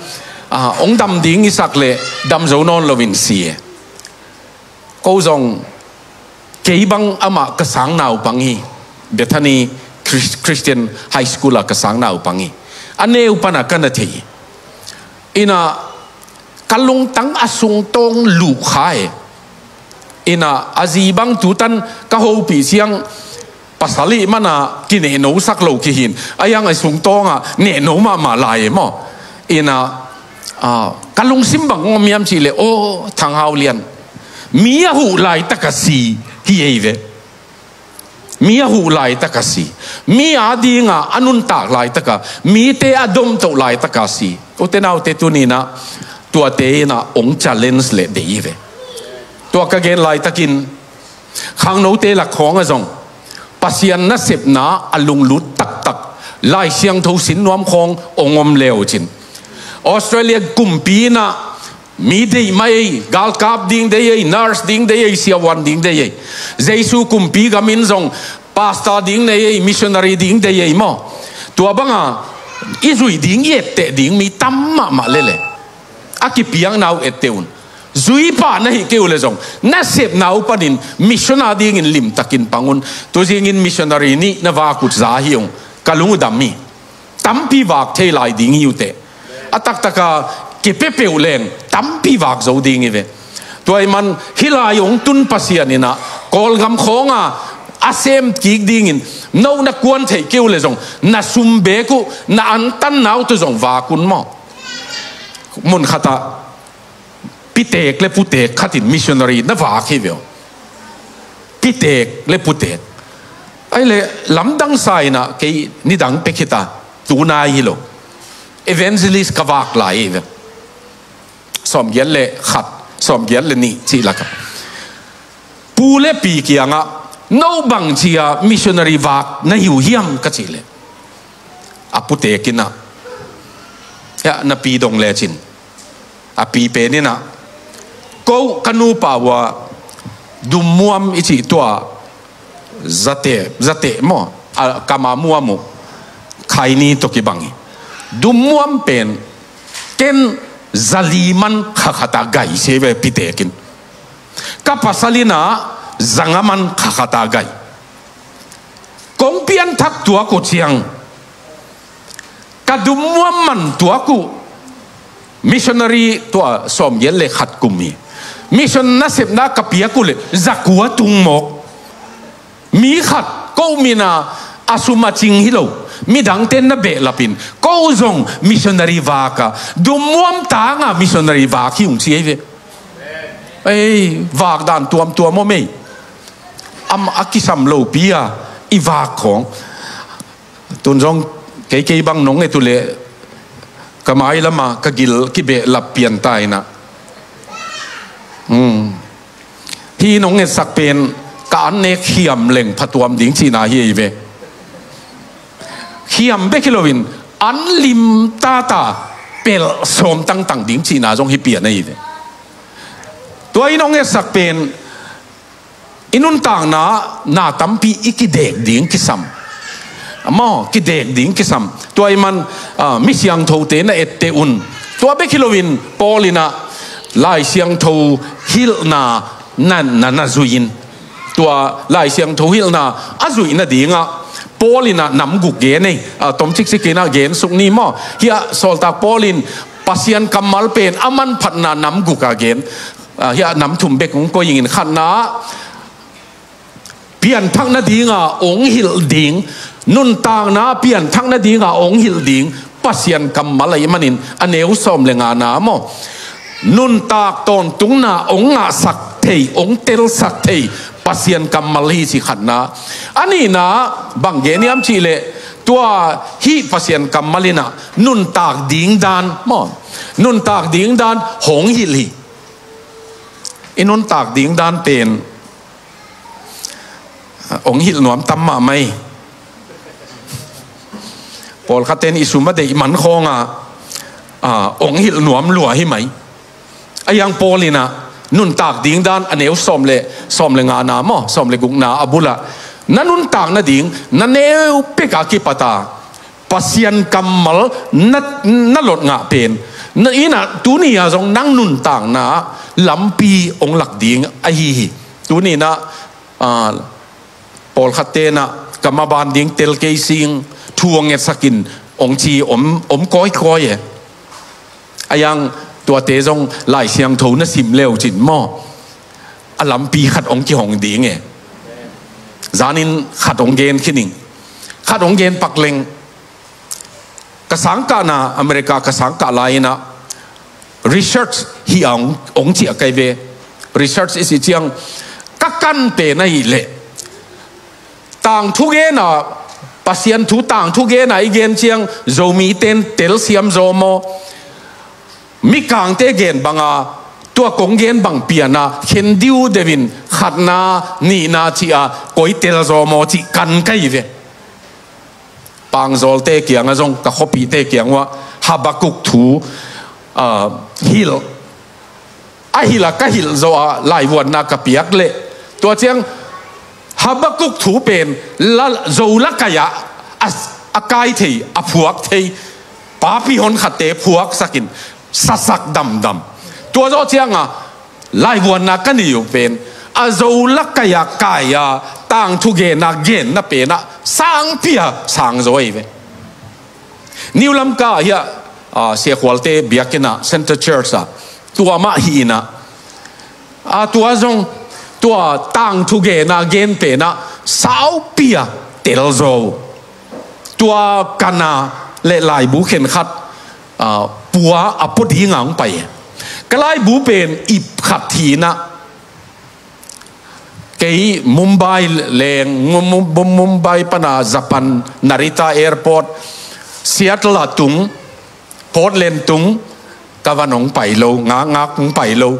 a, hong dam ding i sak leh dam zo nawn loin si e. Ko zong, kei bang amah ka sang naupang hi. Bethany Chris-, Christian High School ah ka sang naupang hi. A neu pana ka na thei hi. In a, ka lungtang a sungtawng luh kha e. In a, a zi bang tutan ka hopih ciang, pasal ih mana kinehno sak lo kihin, a hiang a sungtawngah nehno mahmah lai e maw. In a, a, ka lungsim bang om hiam cih leh, aw, Thang Hau Lian, mi a huh laitak a si hi ei ve. Mi a huh laitak a si. Mi a dinga a nuntak laitak a, mite a domtoh laitak a si. Ute naute, tuni in a, tuate in a hong challenge leh deih hi ve. Tua ka gen laitakin, khangnote lak khawng ah zong Pasian nasepna a lunglut taktak, Lai Siangtho sin nuam khawng hong om le uh cin, Australia kumpi in a mi deih mah ei, galkap ding deih ei, nurse ding deih ei, siavuan ding deih ei, Jesu kumpi gam in zong pastor ding nei ei, missionary ding deih ei maw. Tua banga i zuih ding, i etteh ding mi tam mahmah lel e. A kipiakna uh etteh un. Zui pah na hih kei uh leh zong, nasepna uh panin mission a dingin limtakin pang un. Tuzingin missionary nih na vak uh za hi ung, ka lung uh dam hi. Tampi vak thei lai ding hi uh teh. A taktaka kipia peuh leng tampi vak zo ding hi ve. Tua ahih man hih lai hong tun Pasian in a, Kawlgam khawnga a sem kik dingin no na kuan theih kei uh leh zong, na sum beek uh, na antanna uh tawh zong vak un maw. Mun khatah pitek le putek khatin missionary na vak hi ve aw. Pitek le putek. Ahih leh lamdang sa in a, kei nidang pek hi ta, tunai hi lo. Evangelist ka vak lai hi ve. Sawmgiat le khat, sawmgiat le nih cih lakah, pu le pi kiangah, no bangci a missionary vak na hi uh hiam, ka cih leh, a putek in a, hia, na pi dong lecin, a pi pen in a, ko ka nupa uh a dummuam i cih tua, zate, zate maw, a kam a muam uh, khaini tawh kibang hi. Dummuam pen ken zali man kha khat a gai ci ei ve, pitek in. Ka pasal in a zanga man kha khat a gai. Kong pianthak tuak uh ciang, ka dummuam man tuak uh, missionary tua sawmgiat le khat kum hi. Mission nasepna ka piak uh leh zakua tung mawk. Mi khat ko min a, a sum a cing hi lo, midangte na behlap in, ko zong missionary vak a, dummuam tanga missionary vak hi ung ci ei ve. Ei, vak dan tuamtuam om ei. Am a kisam lopi a i vak khawng. Tun zong kei, kei bang nong et uh leh, ka mai lama ka gil kibehlap pian ta in a. Hmm. Hih nong etsak pen ka an nek hiam leng phatuam ding cihna hi ei ve. Hiam bek hi loin an lim tata pelh sawm tangtang ding cihna zong hi pian ei ve. Tua hih nong etsak pen i nuntakna na tampi i kidek ding kisam. Maw, kidek ding kisam. Tua ahih man, ah, mi siangthote na etteh un. Tua bek hi loin Paul in a Lai Siangtho hilhna na, na, na zui in. Tua Lai Siangtho hilhna a zuih nadingah Paul in a nam guk gen ei. Ah, tom cikcik in a gen suk ni maw. Hia, Sawltak Paul in Pasian kammal pen a manphatna nam guk a gen. Ah, hia, nam thum bek hong koih ing in. Khatna, pianthak nadinga hong hilh ding, nuntakna pianthak nadinga hong hilh ding Pasian kammal ahih manin, a neu sawm le ngana maw. Nuntak tawntungna hong ngahsak thei, hong telsak thei Pasian kammal hi ci khatna. A nihna bang gen hiam cih leh, tua hih Pasian kammal in ah nuntak ding dan maw, nuntak ding dan hong hilh hi. I nuntak ding dan pen hong hilh nuam tam mahmah hi. Pawlkhat ten i sum a deih man khawng ah, ah, hong hilh nuam lua hi mai. A hiang Paul in ah nuntak ding dan a neu sawm le, sawm le ngana maw, sawm le gukna a bul ah, na nuntak nading na neu pek a kipat a Pasian kammal na, na lot ngah pen, na in ah tuni a zong nang nuntakna lampi hong lak ding ahi hi. Tuni in ah, ah, pawlkhat ten ah ka maban ding tel kei sing, thu hong ngetsak in hong ci om, om kawikawi e. A hiang tuate zong Lai Siangtho na sim le uh cin maw, a lampi khat hong kihong ding e. Zanin khat hong gen khin ing. Khat hong gen pak leng. Ka sangkahna, America ka sangkah lai in ah research hi a hong, hong ciah kai ve. Research i cih ciang ka kan pen ahih leh, tangthu gen a, Pasian thu tangthu gen a i gen ciang Zomi ten telsiam zaw maw, Mikangte gen bang a, tua kong gen bang pian a, khen diudeu in khatna, nihna ci a koi tel zaw maw cih kan ka hi ve. Pangzawlte kiang ah zong, ka khuapihte kiang uah Habakuk thu, ah, hilh, a hilh a ka hilh zawh a laivuanna ka piak leh, tua ciang Habakuk thu pen la, Zo la kai ah a, a kai thei, a phuak thei, papi honkhatte phuaksak in sasak damdam. Tua zawh ciang a laivuanna ka nei uh pen, a Zo la kai a kai a tangthu gen a genna pen ah sangpi a sang zaw hi ve. New Lamka ah hiah, ah, Sia Khualte biakinn ah, Center Church ah, tua mah hi in ah, ah, tua zong, tua tangthu gen a gen pen ah saupi a tel zaw. Tua kan a le laibu khenkhat, ah, pua a pua ding a hong pai. Ka laibu pen ip khat hi in ah, kei Mumbai leng, Mum-, Mum-, Mumbai pan a Japan Narita Airport, Seattle a tung, Portland tung, ka van hong pai lo, ngakngak hong pai lo.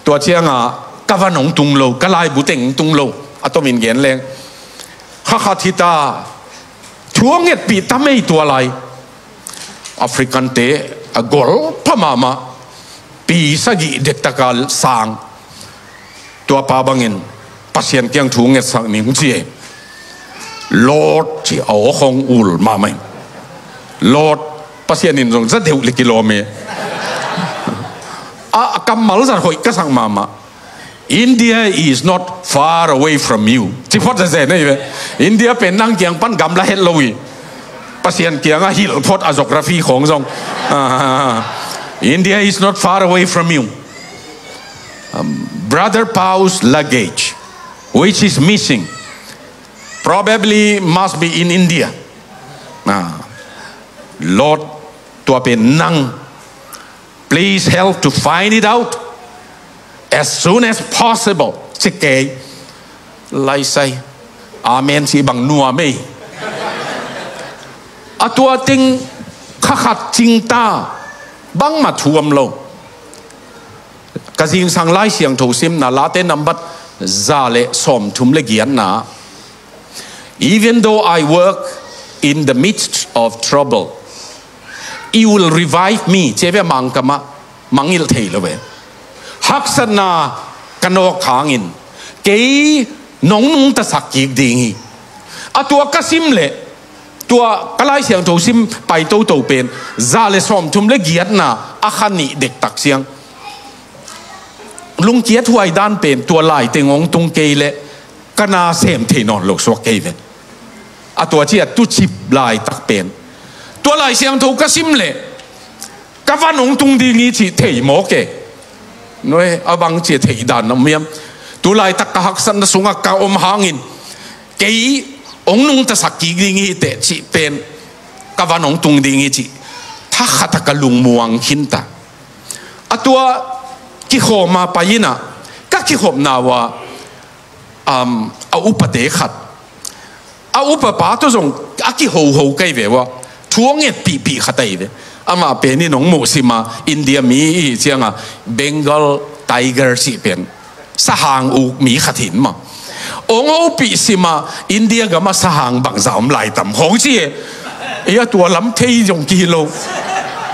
Tua ciang a ka van hong tung lo, ka laibu teng hong tung lo, a tomin gen leng. Kha khat hi ta, thu hong ngetpih ta mei tua lai. African-te a gol pha mahmah, pi sagih dektak a sang. Tua pa bangin Pasian kiang thu ngetsak ning ci e. Lord ci a, aw khong ul mahmah in. Lord, Pasian in zong za deuh le kilawm e. A, a kammal zat hoih ka sak mahmah. India is not far away from you. Ci phot zeze nei ve. India pen nang kiang pan gamla het lo hi. Pasian kiang a hilh phot a geography khong zong. Ah, India is not far away from you. Um, Brother Pau's luggage, which is missing, probably must be in India. Ah, Lord, tua pen nang, please help to find it out as soon as possible. Ci kei. Laisai. Amen ci bang nuam ei. A tua teng kha khat cing ta, bangmah thu om lo. Ka zingsang Lai Siangtho simna Late nambat za le sawmthum le giatna. Even though I work in the midst of trouble, you will revive me. Ci ve, Mangkam ah mangngilh thei lo ve. Haksatna ka nawk hangin kei nong nungtasak kik ding hi. A tua ka sim leh, tua ka Lai Siangtho sim pai toto pen za le sawmthum le giatna a kha nih dektak ciang. Lungkiat huai dan pen tua lai teng hong tung kei leh ka na sem thei nawn lo suak kei ven. A tua ci a tucip laitak pen, tua Lai Siangtho ka sim leh ka van hong tung ding hi cih thei mawk e. Noi, a bang ci a thei dan na miam. Tu laitak ka haksatna sungah ka om hangin kei hong nungtasak kik ding hi teh cih pen, ka van hong tung ding hi cih thakhat a ka lungmuang khin ta. A tua kikhawm a pai in ah, ka kikhopna uh ah, um, a upate khat, a upapa tawh zong a kihoho kei ve uh ah, thu a ngetpihpih khat ahi ve. Amah pen in hong muhsim a, India mi i hih ciang a, Bengal Tiger cih pen sahang uk mi khat hi mah. Hong hopih sim a, India gam ah sahang bangzah om lai tam khawng ci e. Ei a tua lam thei zong kihi lo.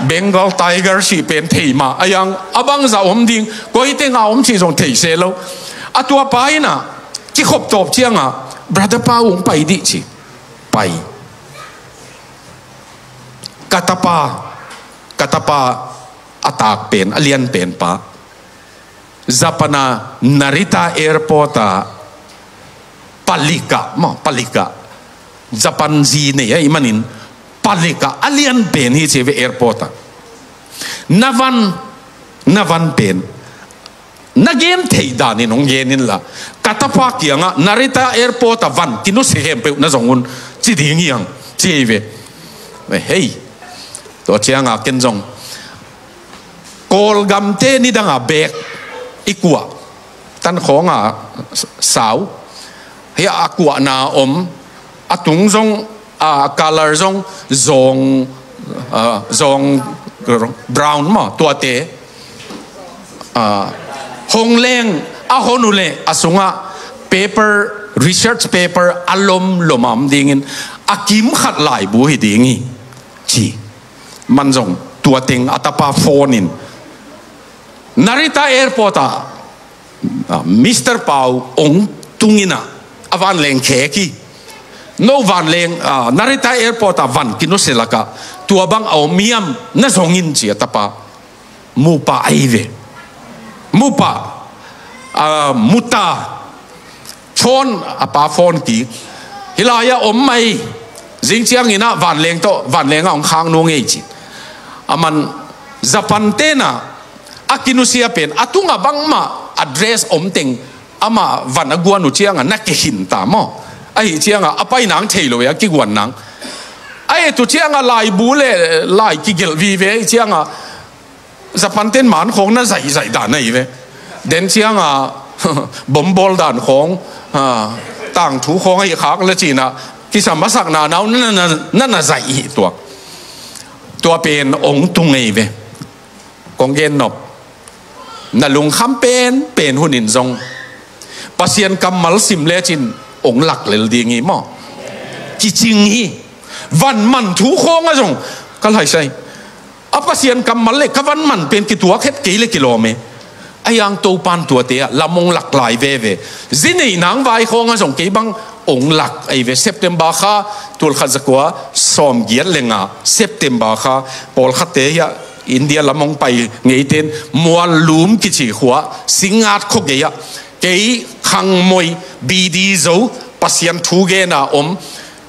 Bengal Tiger cih pen thei mah. A yang a bangzah om ding, koi teng a om cih zong thei se lo. A tua pa in ah, kikhop tawp ciang a, "Brother Pau, hong pai dih," ci. Pai. Ka tapa, ka tapa a tak pen, a lian pen pa, Japan a Narita Airport a palik ah, maw, palik ah, Japan zi nei ahih manin, palik ah a lian pen hi ci ve, airport ah. Na van, na van pen, na gen theih danin hong gen inla, ka tapa kiangah, "Narita Airport ah van kinusia khempeuh na zong un," ci ding hi hang, ci hi ve. Hei, tua ciang a ken zong Kawlgamte nidang a bag i kuah, tan khawng a sau, hih a kuahna om, a tung zong, a color zong, zawng, a, zawng brown maw, tuate, a, hong leng, a hon uh leh a sungah paper, research paper a lomlom a om dingin, a kim khat laibu hi ding hi, ci. Man zong tua teng a tapa phone in, "Narita Airport ah, ah, Mister Pau hong tung in ah, a vanleng khek hi. No vanleng, ah, Narita Airport ah van kinusia lakah tua bang a om hiam, na zong in," ci a tapa. Mupa ahi ve. Mupa, ah, muta. Phone, a pa phone kik. "Hih lai-ah om mai. Zing ciangin ah vanleng tawh, vanleng ah hong khak nuam ing," ci. A man, Japan ten ah a kinusia pen, a tungah bangmah address om teng, amah van a guan uh ciang a na kikhin ta maw. Ahih ciang a, a pai nang thei lo e, a kiguan nang. A et uh ciang a laibu leh lai kigelh vive ahih ciang a, Japan ten man khawng na zaihzaih dan ahi ve. Den ciang a, bombawl dan khawng, a, tangthu khawng ahi khak le cin ah, kisam a sakna nau na, na, na, na zaih hi tuak. Tua pen hong tung ahi ve. Kong gen nop. Na lungkham penpen hun in zong, Pasian kammal sim lecin hong lak lel ding hi maw. Kicing hi. Van man thu khawng ah zong, ka lai sai, a Pasian kammal le ka van man pen kituak het kei le kilawm e. A yang Topan tuate ah lam hong lak lai veve. Zi neih nang vai khawng ah zong kei bang hong lak ahi ve. September kha, tul khat za kua sawm giat le nga, September kha, pawlkhatte hiah India lam hong pai ngeiten, Muallum kici khua, Singngat khua gei ah, kei khangmoi, bidi zo, Pasian thu gen a om,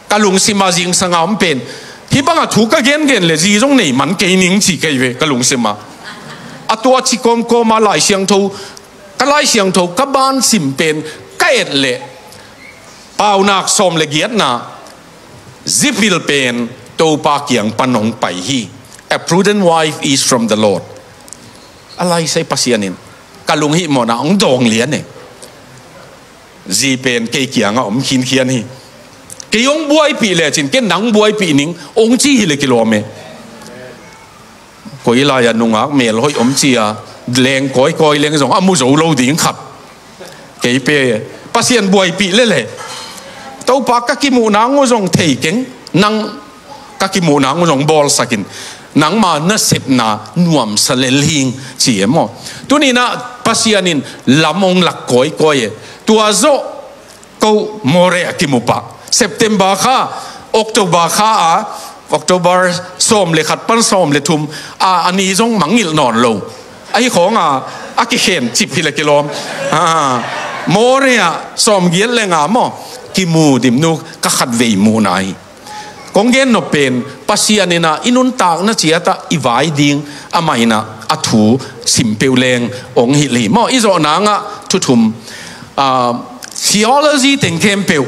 ka lungsim a zingsang a om pen, hih bang a thu ka gengen le zi zong nei man kei ning ci kei ve, ka lungsim a. A tua ci kawmkawm a Lai Siangtho, ka Lai Siangtho, ka ban sim pen, ka et leh, Paunak sawm le giatna, zi pil pen Topa kiang pan hong pai hi. A prudent wife is from the Lord. A lai sai Pasian in, ka lunghihmawhna hong dawng lian e. Zi pen kei kiangah om khinkhian hi. Kei hong buaipih lecin, ken nang buaipih ning, hong ci hi le kilawm e. Koi lai-ah nungak melhoih om ci a, leng kawikawi leng zong a mu zo lo ding khat. Kei pen Pasian buaipih lel e. Topa, ka kimuh nang uh zong thei keng, nang ka kimuh nang uh zong bawlsak in, nangma nasepna nuamsa lel hing, ci e maw. Tuni-in ah Pasian in lam hong lak kawikawi e. Tua zawh ko Moreh a kimu pah. September kha, October kha a, October sawm le khat pan sawm le thum a, a ni zong mangngilh nawn lo. Ahi khawng a, a kikhen cip hi le kilawm. A, Moreh ah sawm giat le nga maw, kimu dimnu, ka khatvei muhna hi. Kong gen nop pen, Pasian in ah i nuntakna ciat ah i vai ding, amah in ah a thu sim peuh leng hong hilh hi. Maw, i zawh nang ah thu thum, ah, theology teng khempeuh,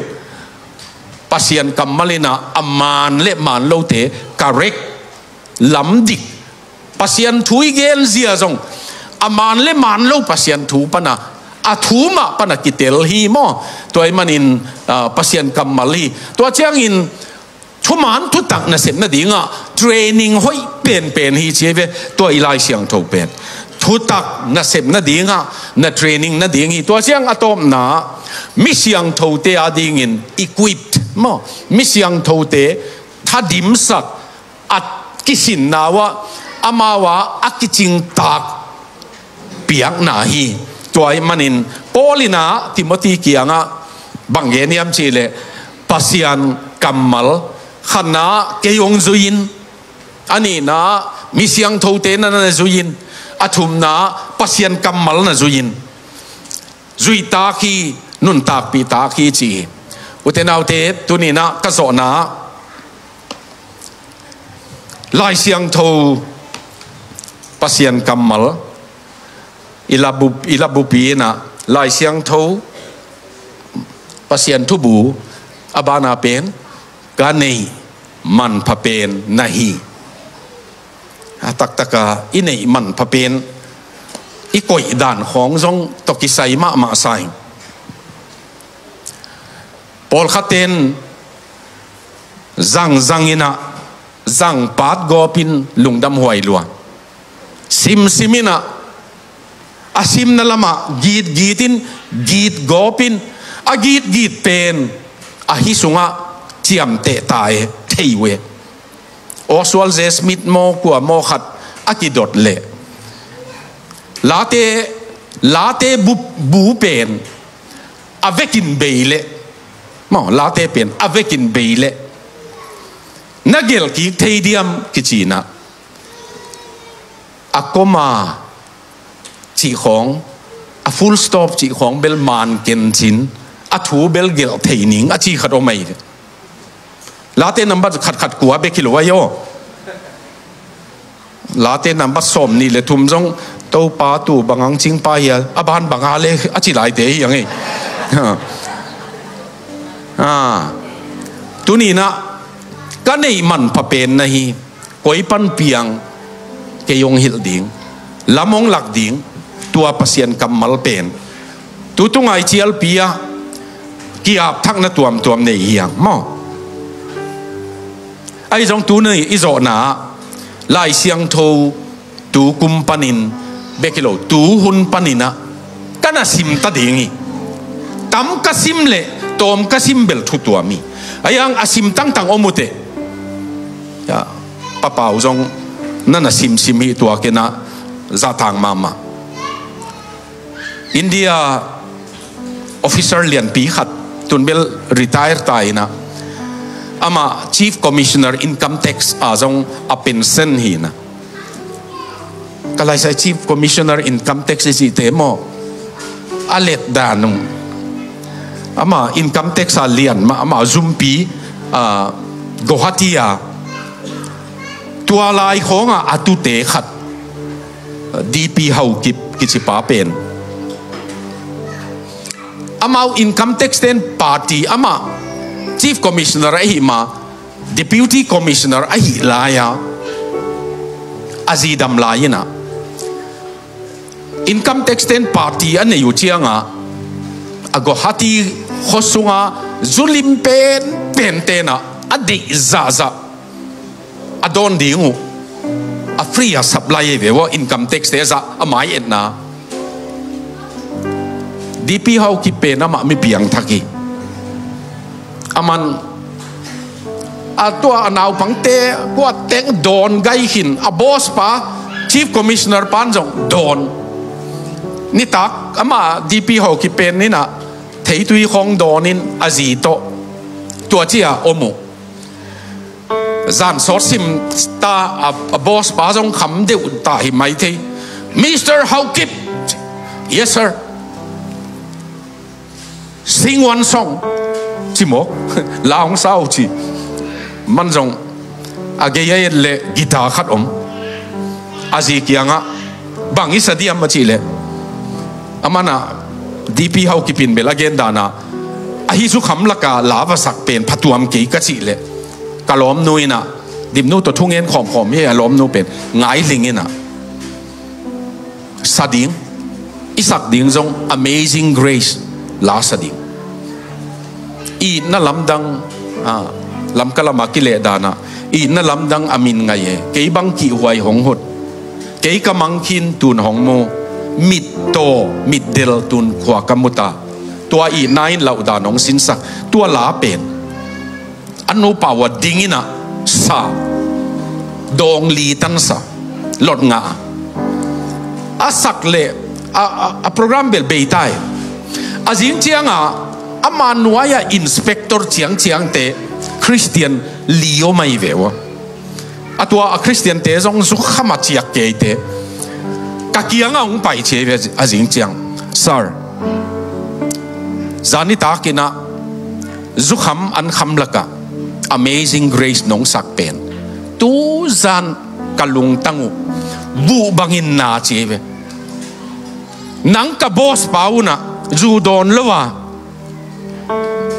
Pasian kammal in ah a man le man lote, correct, lam dik, Pasian thu i gen zia zong, a man le man lo Pasian thu pana, a thu mah pana kitel hi maw. Tua ahih manin, ah, Pasian kammal hi. Tua ciangin, thuman thutak nasep nadingah training hoih penpen hi ci hi ve, tua i Lai Siangtho pen. Thutak nasep nadingah na training nading hi. Tua ciang a tawpna, mi siangthote adingin equipped maw, mi siangthote thadimsak, a kisinna uh ah, amau ah a kicingtak piakna hi. Tua ahih manin Paul in ah Timothy kiangah bang gen hiam cih leh, Pasian kammal, khatna kei hong zui in, a nihna mi siangthote na na zui in, a thumna Pasian kammal na zui in. Zuihtak hi, nuntakpihtak hi ci hi. Ute naute, tuni in ah ka zawhna, Lai Siangtho, Pasian kammal, i labu, i labupi in ah Lai Siangtho, Pasian thubu, a bana pen, ka neih manpha pen na hi. A taktaka i neih manpha pen i koih dan khawng zong tawh kisai mahmah sa hi. Pawlkhatte in zangzang in ah, zangpat gawpin lungdam huai lua. Simsim in ah, a simna lamah gitgit in, gitgawp in, a gitgit pen a hi sungah ciamteh ta e, thei uh e. Oswald J. Smith maw, kua maw khat a kidot leh, Late, Late bu, bu pen a vekin bei leh, maw, Late pen a vekin bei leh, na gelh kik thei diam kici in ah, a comma cih khawng, a full stop cih khawng bel man ken cin, a thu bel gelh thei ning a ci khat om ahi. Late nambat khatkhat kua bek hi lo ahi aw. Late nambat sawmnih le thum zong, Topa tu bang hang cingpa hia, a ban bang a le a ci laite hi hang ei. Ah. Tuni in ah ka neih manpha pen na hi. Koi pan piang, kei hong hilh ding, lam hong lak ding, tua Pasian kammal pen. Tu tunga i cialpi ah ki-apthakna tuamtuam nei hi hang maw. Ahi zong tuni i zawhna ah Lai Siangtho tu kum panin, bek hi lo, tu hun panin ah ka na sim ta ding hi. Tam ka sim leh tawm ka sim bel thu tuam hi. Ahi hang a sim tangtang om uh teh. Ya, Pa Pau zong na na simsim hi, tua ken ah zahtak mahmah. India officer lianpi khat, tun bel retire ta in ah, amah Chief Commissioner Income Tax ah zong a pension hi in ah. Ka laisai Chief Commissioner Income Tax i cihte maw, a let dan uh. Amah Income Tax a lian mah, amah zumpi, ah, Guwahati a. Tua lai khawngah a tute khat, D P Haokip kici pa pen, amau Income Tax ten party, amah Chief Commissioner ahih ma, Deputy Commissioner ahih lai-a, a zi dam lai in ah, Income Tax ten party a nei uh ciangah, a Guwahati khuasunga zu lim penpen ten ah a deih zahzah a dawn ding uh, a free a supply ahi ve ua, Income Tax te zah a mai-etna. D P Haokip pen amah mi piangthak hi. Aman a tua a naupangte kuateng dawn gai khin, a boss pa, Chief Commissioner pan zong dawn. Nitak amah D P Haokip pen in ah theitui khawng dawn in a zi tawh tua ci-a om uh. Zan sawt sim ta, a, a boss pa zong kham deuh ta hi mai thei. "Mister Haokip." "Yes, sir." "Sing one song," ci maw. "La hong sa o," ci. Man zong a gei a et leh guitar khat om. A zi kiangah, "Bang i sa diam?" a cih leh, aman ah, D P Haokip in bel a gen dan ah, "Ahi, zu kham laka la va sak pen phatuam kei," ka cih leh, ka lawmnu in ah, Dipnu tawh thungen khawmkhawm hi, a lawmnu pen Ngaihling in ah, sa ding, i sak ding zong Amazing Grace la sa ding. Itna lamdang, ah, Lamka lama kileh danah, itna lamdang a min ngai e, kei bang kihhuai hong hut, kei ka mangkhin tun hong mu, mittaw mitdel tun khua ka muta, tua itna in lauhdan hong sinsak, tua la pen a nupa ua dingin ah sa, dawng li tan sa, lot ngah a sak leh a, a, a program bel bei tai. A zing ciangah ama nuai-ah inspector ciangciangte Khristian li om ahi ve ua. A tua a Khristiante zong zukham a ciak keite ka kiangah hong pai ci ahi ve. A zing ciang, Sir, zanitakinah zukham an kham lakah Amazing Grace nong sak pen tuzan ka lungtang uh vuh bangin na ci ahi ve. Nang ka boss pa unah zu dawn lo a,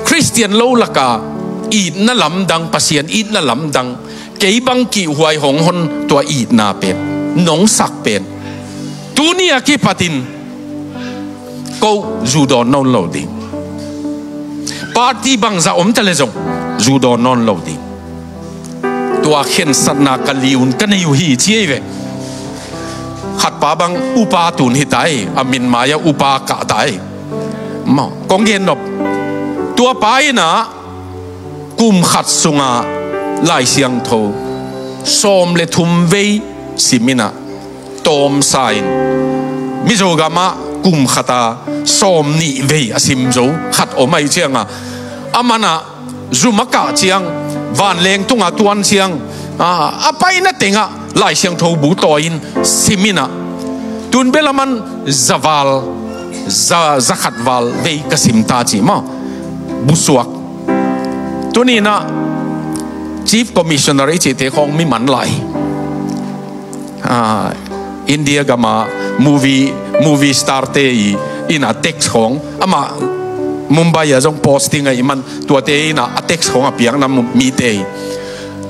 Khristian lo laka itna lamdang, Pasian itna lamdang, kei bang kihhuai hong hon tua itna pen nong sak pen tuni a kipatin ko zu dawn nawn lo ding. Party bangzah om ta le zong zu dawn nawn lo ding. Tua khensatna ka li un ka nei uh hi ci ahi ve. Khatpa bang upa tun hi tai, a min mai-ah upa kah tai. Maw, kong gen nop. Tua pa inah kum khat sunga Lai Siangtho sawm le thum vei sim inah tawmsa in, Mizo gamah kum khata sawm nih vei a sim zo khat om ahi cianga, amanah zum a kah ciang, vanleng tunga tuan ciang, a, a paina tengah Lai Siangtho bu tawi in sim inah, tun bel aman za val, za, za khat val vei ka sim ta ci maw. Busuak. Tuninah Chief Commissioner i cihte khawng mi man lai. Ah, India gama movie, movie star te i, inah text khawng, amah Mumbai ah zong posting ahi man, tuate inah a text khawng a piakna mu-, mite hi.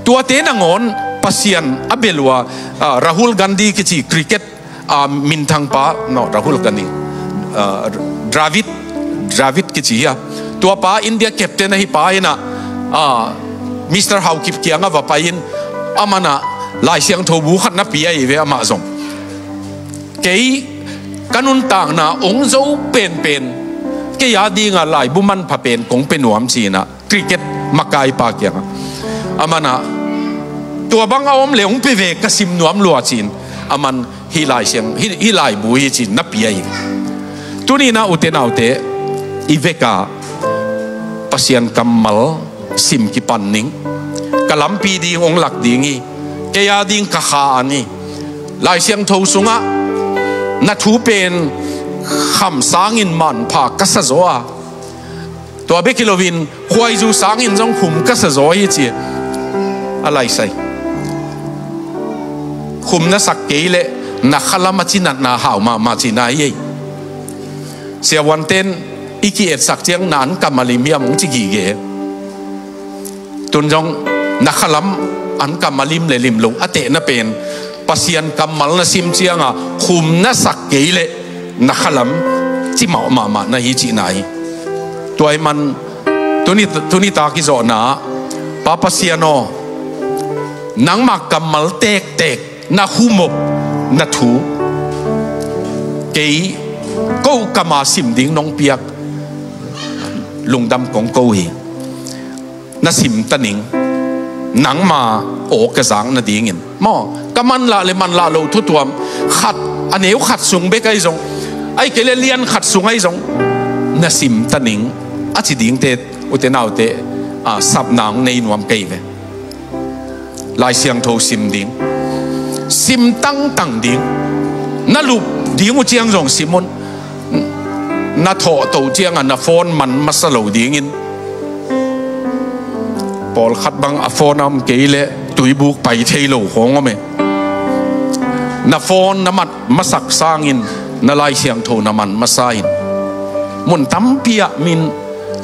Tuate nangawn Pasian a bel uh a, ah, Rahul Gandhi kici cricket, ah, minthang pa, no, Rahul Gandhi, ah, Dravid, Dravid kici hi a. Tua pa India captain ahi pa inah, ah, Mister Haokip kiangah va pai in, amanah Lai Siangtho bu khat na pia hi ve amah zong. Kei ka nuntakna hong zo penpen, kei a dinga laibu manpha pen kong pia nuam ci inah cricket makaipa kiangah, amanah tua bang a om le hong pia ve ka sim nuam lua ci-in, aman hih Lai Siang, hih, hih laibu hi ci-in na pia hi. Tuninah ute naute, i veka Pasian kammal sim kipan ning. Ka lampi ding hong lak ding hi. Kei a ding ka kha an hi. Lai Siangtho sungah na thu pen kham sangin manpha ka sa zaw a, tua bek hi loin khuaizu sangin zong khum ka sa zaw hi ci a laisai. Khum na sak kei leh na khalam a cinatna hau mahmah cihna hi ei. Siavuanten i ki-etsak ciang na an kammal lim hiam hong ci gige. Tun zong na khalam an kammal lim le lim lo a tehna pen Pasian kammal na sim cianga khum na sak kei leh na khalam cimawh mahmah na hi cihna hi. Tua hi man tuni, tuni tak i zawhna ah, Pa Pasian aw, nangmah kammal tektek na humop na thu kei ko kama sim ding nong piak lungdam kong ko hi. Na sim ta ning, nangma aw ka zak nadingin. Maw, ka manlah le manlah loh thutuam khat, a neu khat sung bek ahi zong, ahih kei leh lian khat sung ahi zong, na sim ta ning a ci dingte, ute naute, a, sapna hong nei nuam kei ve. Lai Siangtho sim ding, sim tangtang ding, na lup ding uh ciang zong sim un. Na thawhtoh ciangah na phone man masa lo dingin, pawlkhat bang a phone a om kei leh tuibuk pai thei lo khawng om e. Na phone na mat masak sangin na Lai Siangtho na man masa in. Mun tampi ah min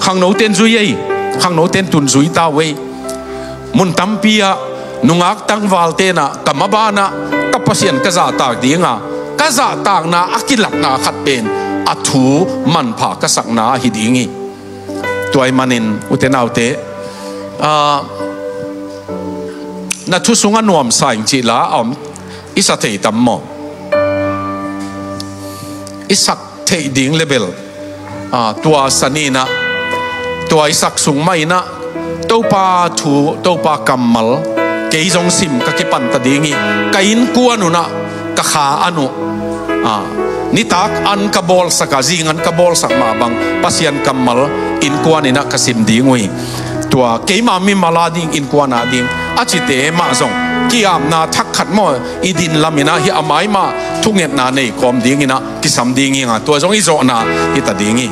khangnoten zui ei, khangnoten tun zui ta uh ei. Mun tampi ah nungak tangval tenah ka mabanah ka Pasian ka zahtak dinga, ka a zahtakna, a kilatna khat pen a thu manpha ka sakna ahi ding hi. Tua ahih manin ute naute, ah, na thu sungah nuamsa ing cih la a om, i sa thei tam maw? I sak theih ding level, ah, tua sa ni in ah, tua i sak sung mah in ah, Topa thu, Topa kammal, kei zong sim ka kipan ta ding hi. Ka innkuan un ah ka kha an uh, ah, nitak an ka bawlsak a, zing an ka bawlsak mah bang, Pasian kammal innkuan in ah ka sim ding uh hi. Tua keima mimal a ding, innkuan a ding a cite mah zong ki-apna thak khat maw, i din lam in ah hih a mai mah thungetna nei kawm ding in ah kisam ding hi ing a, tua zong i zawhna hi ta ding hi.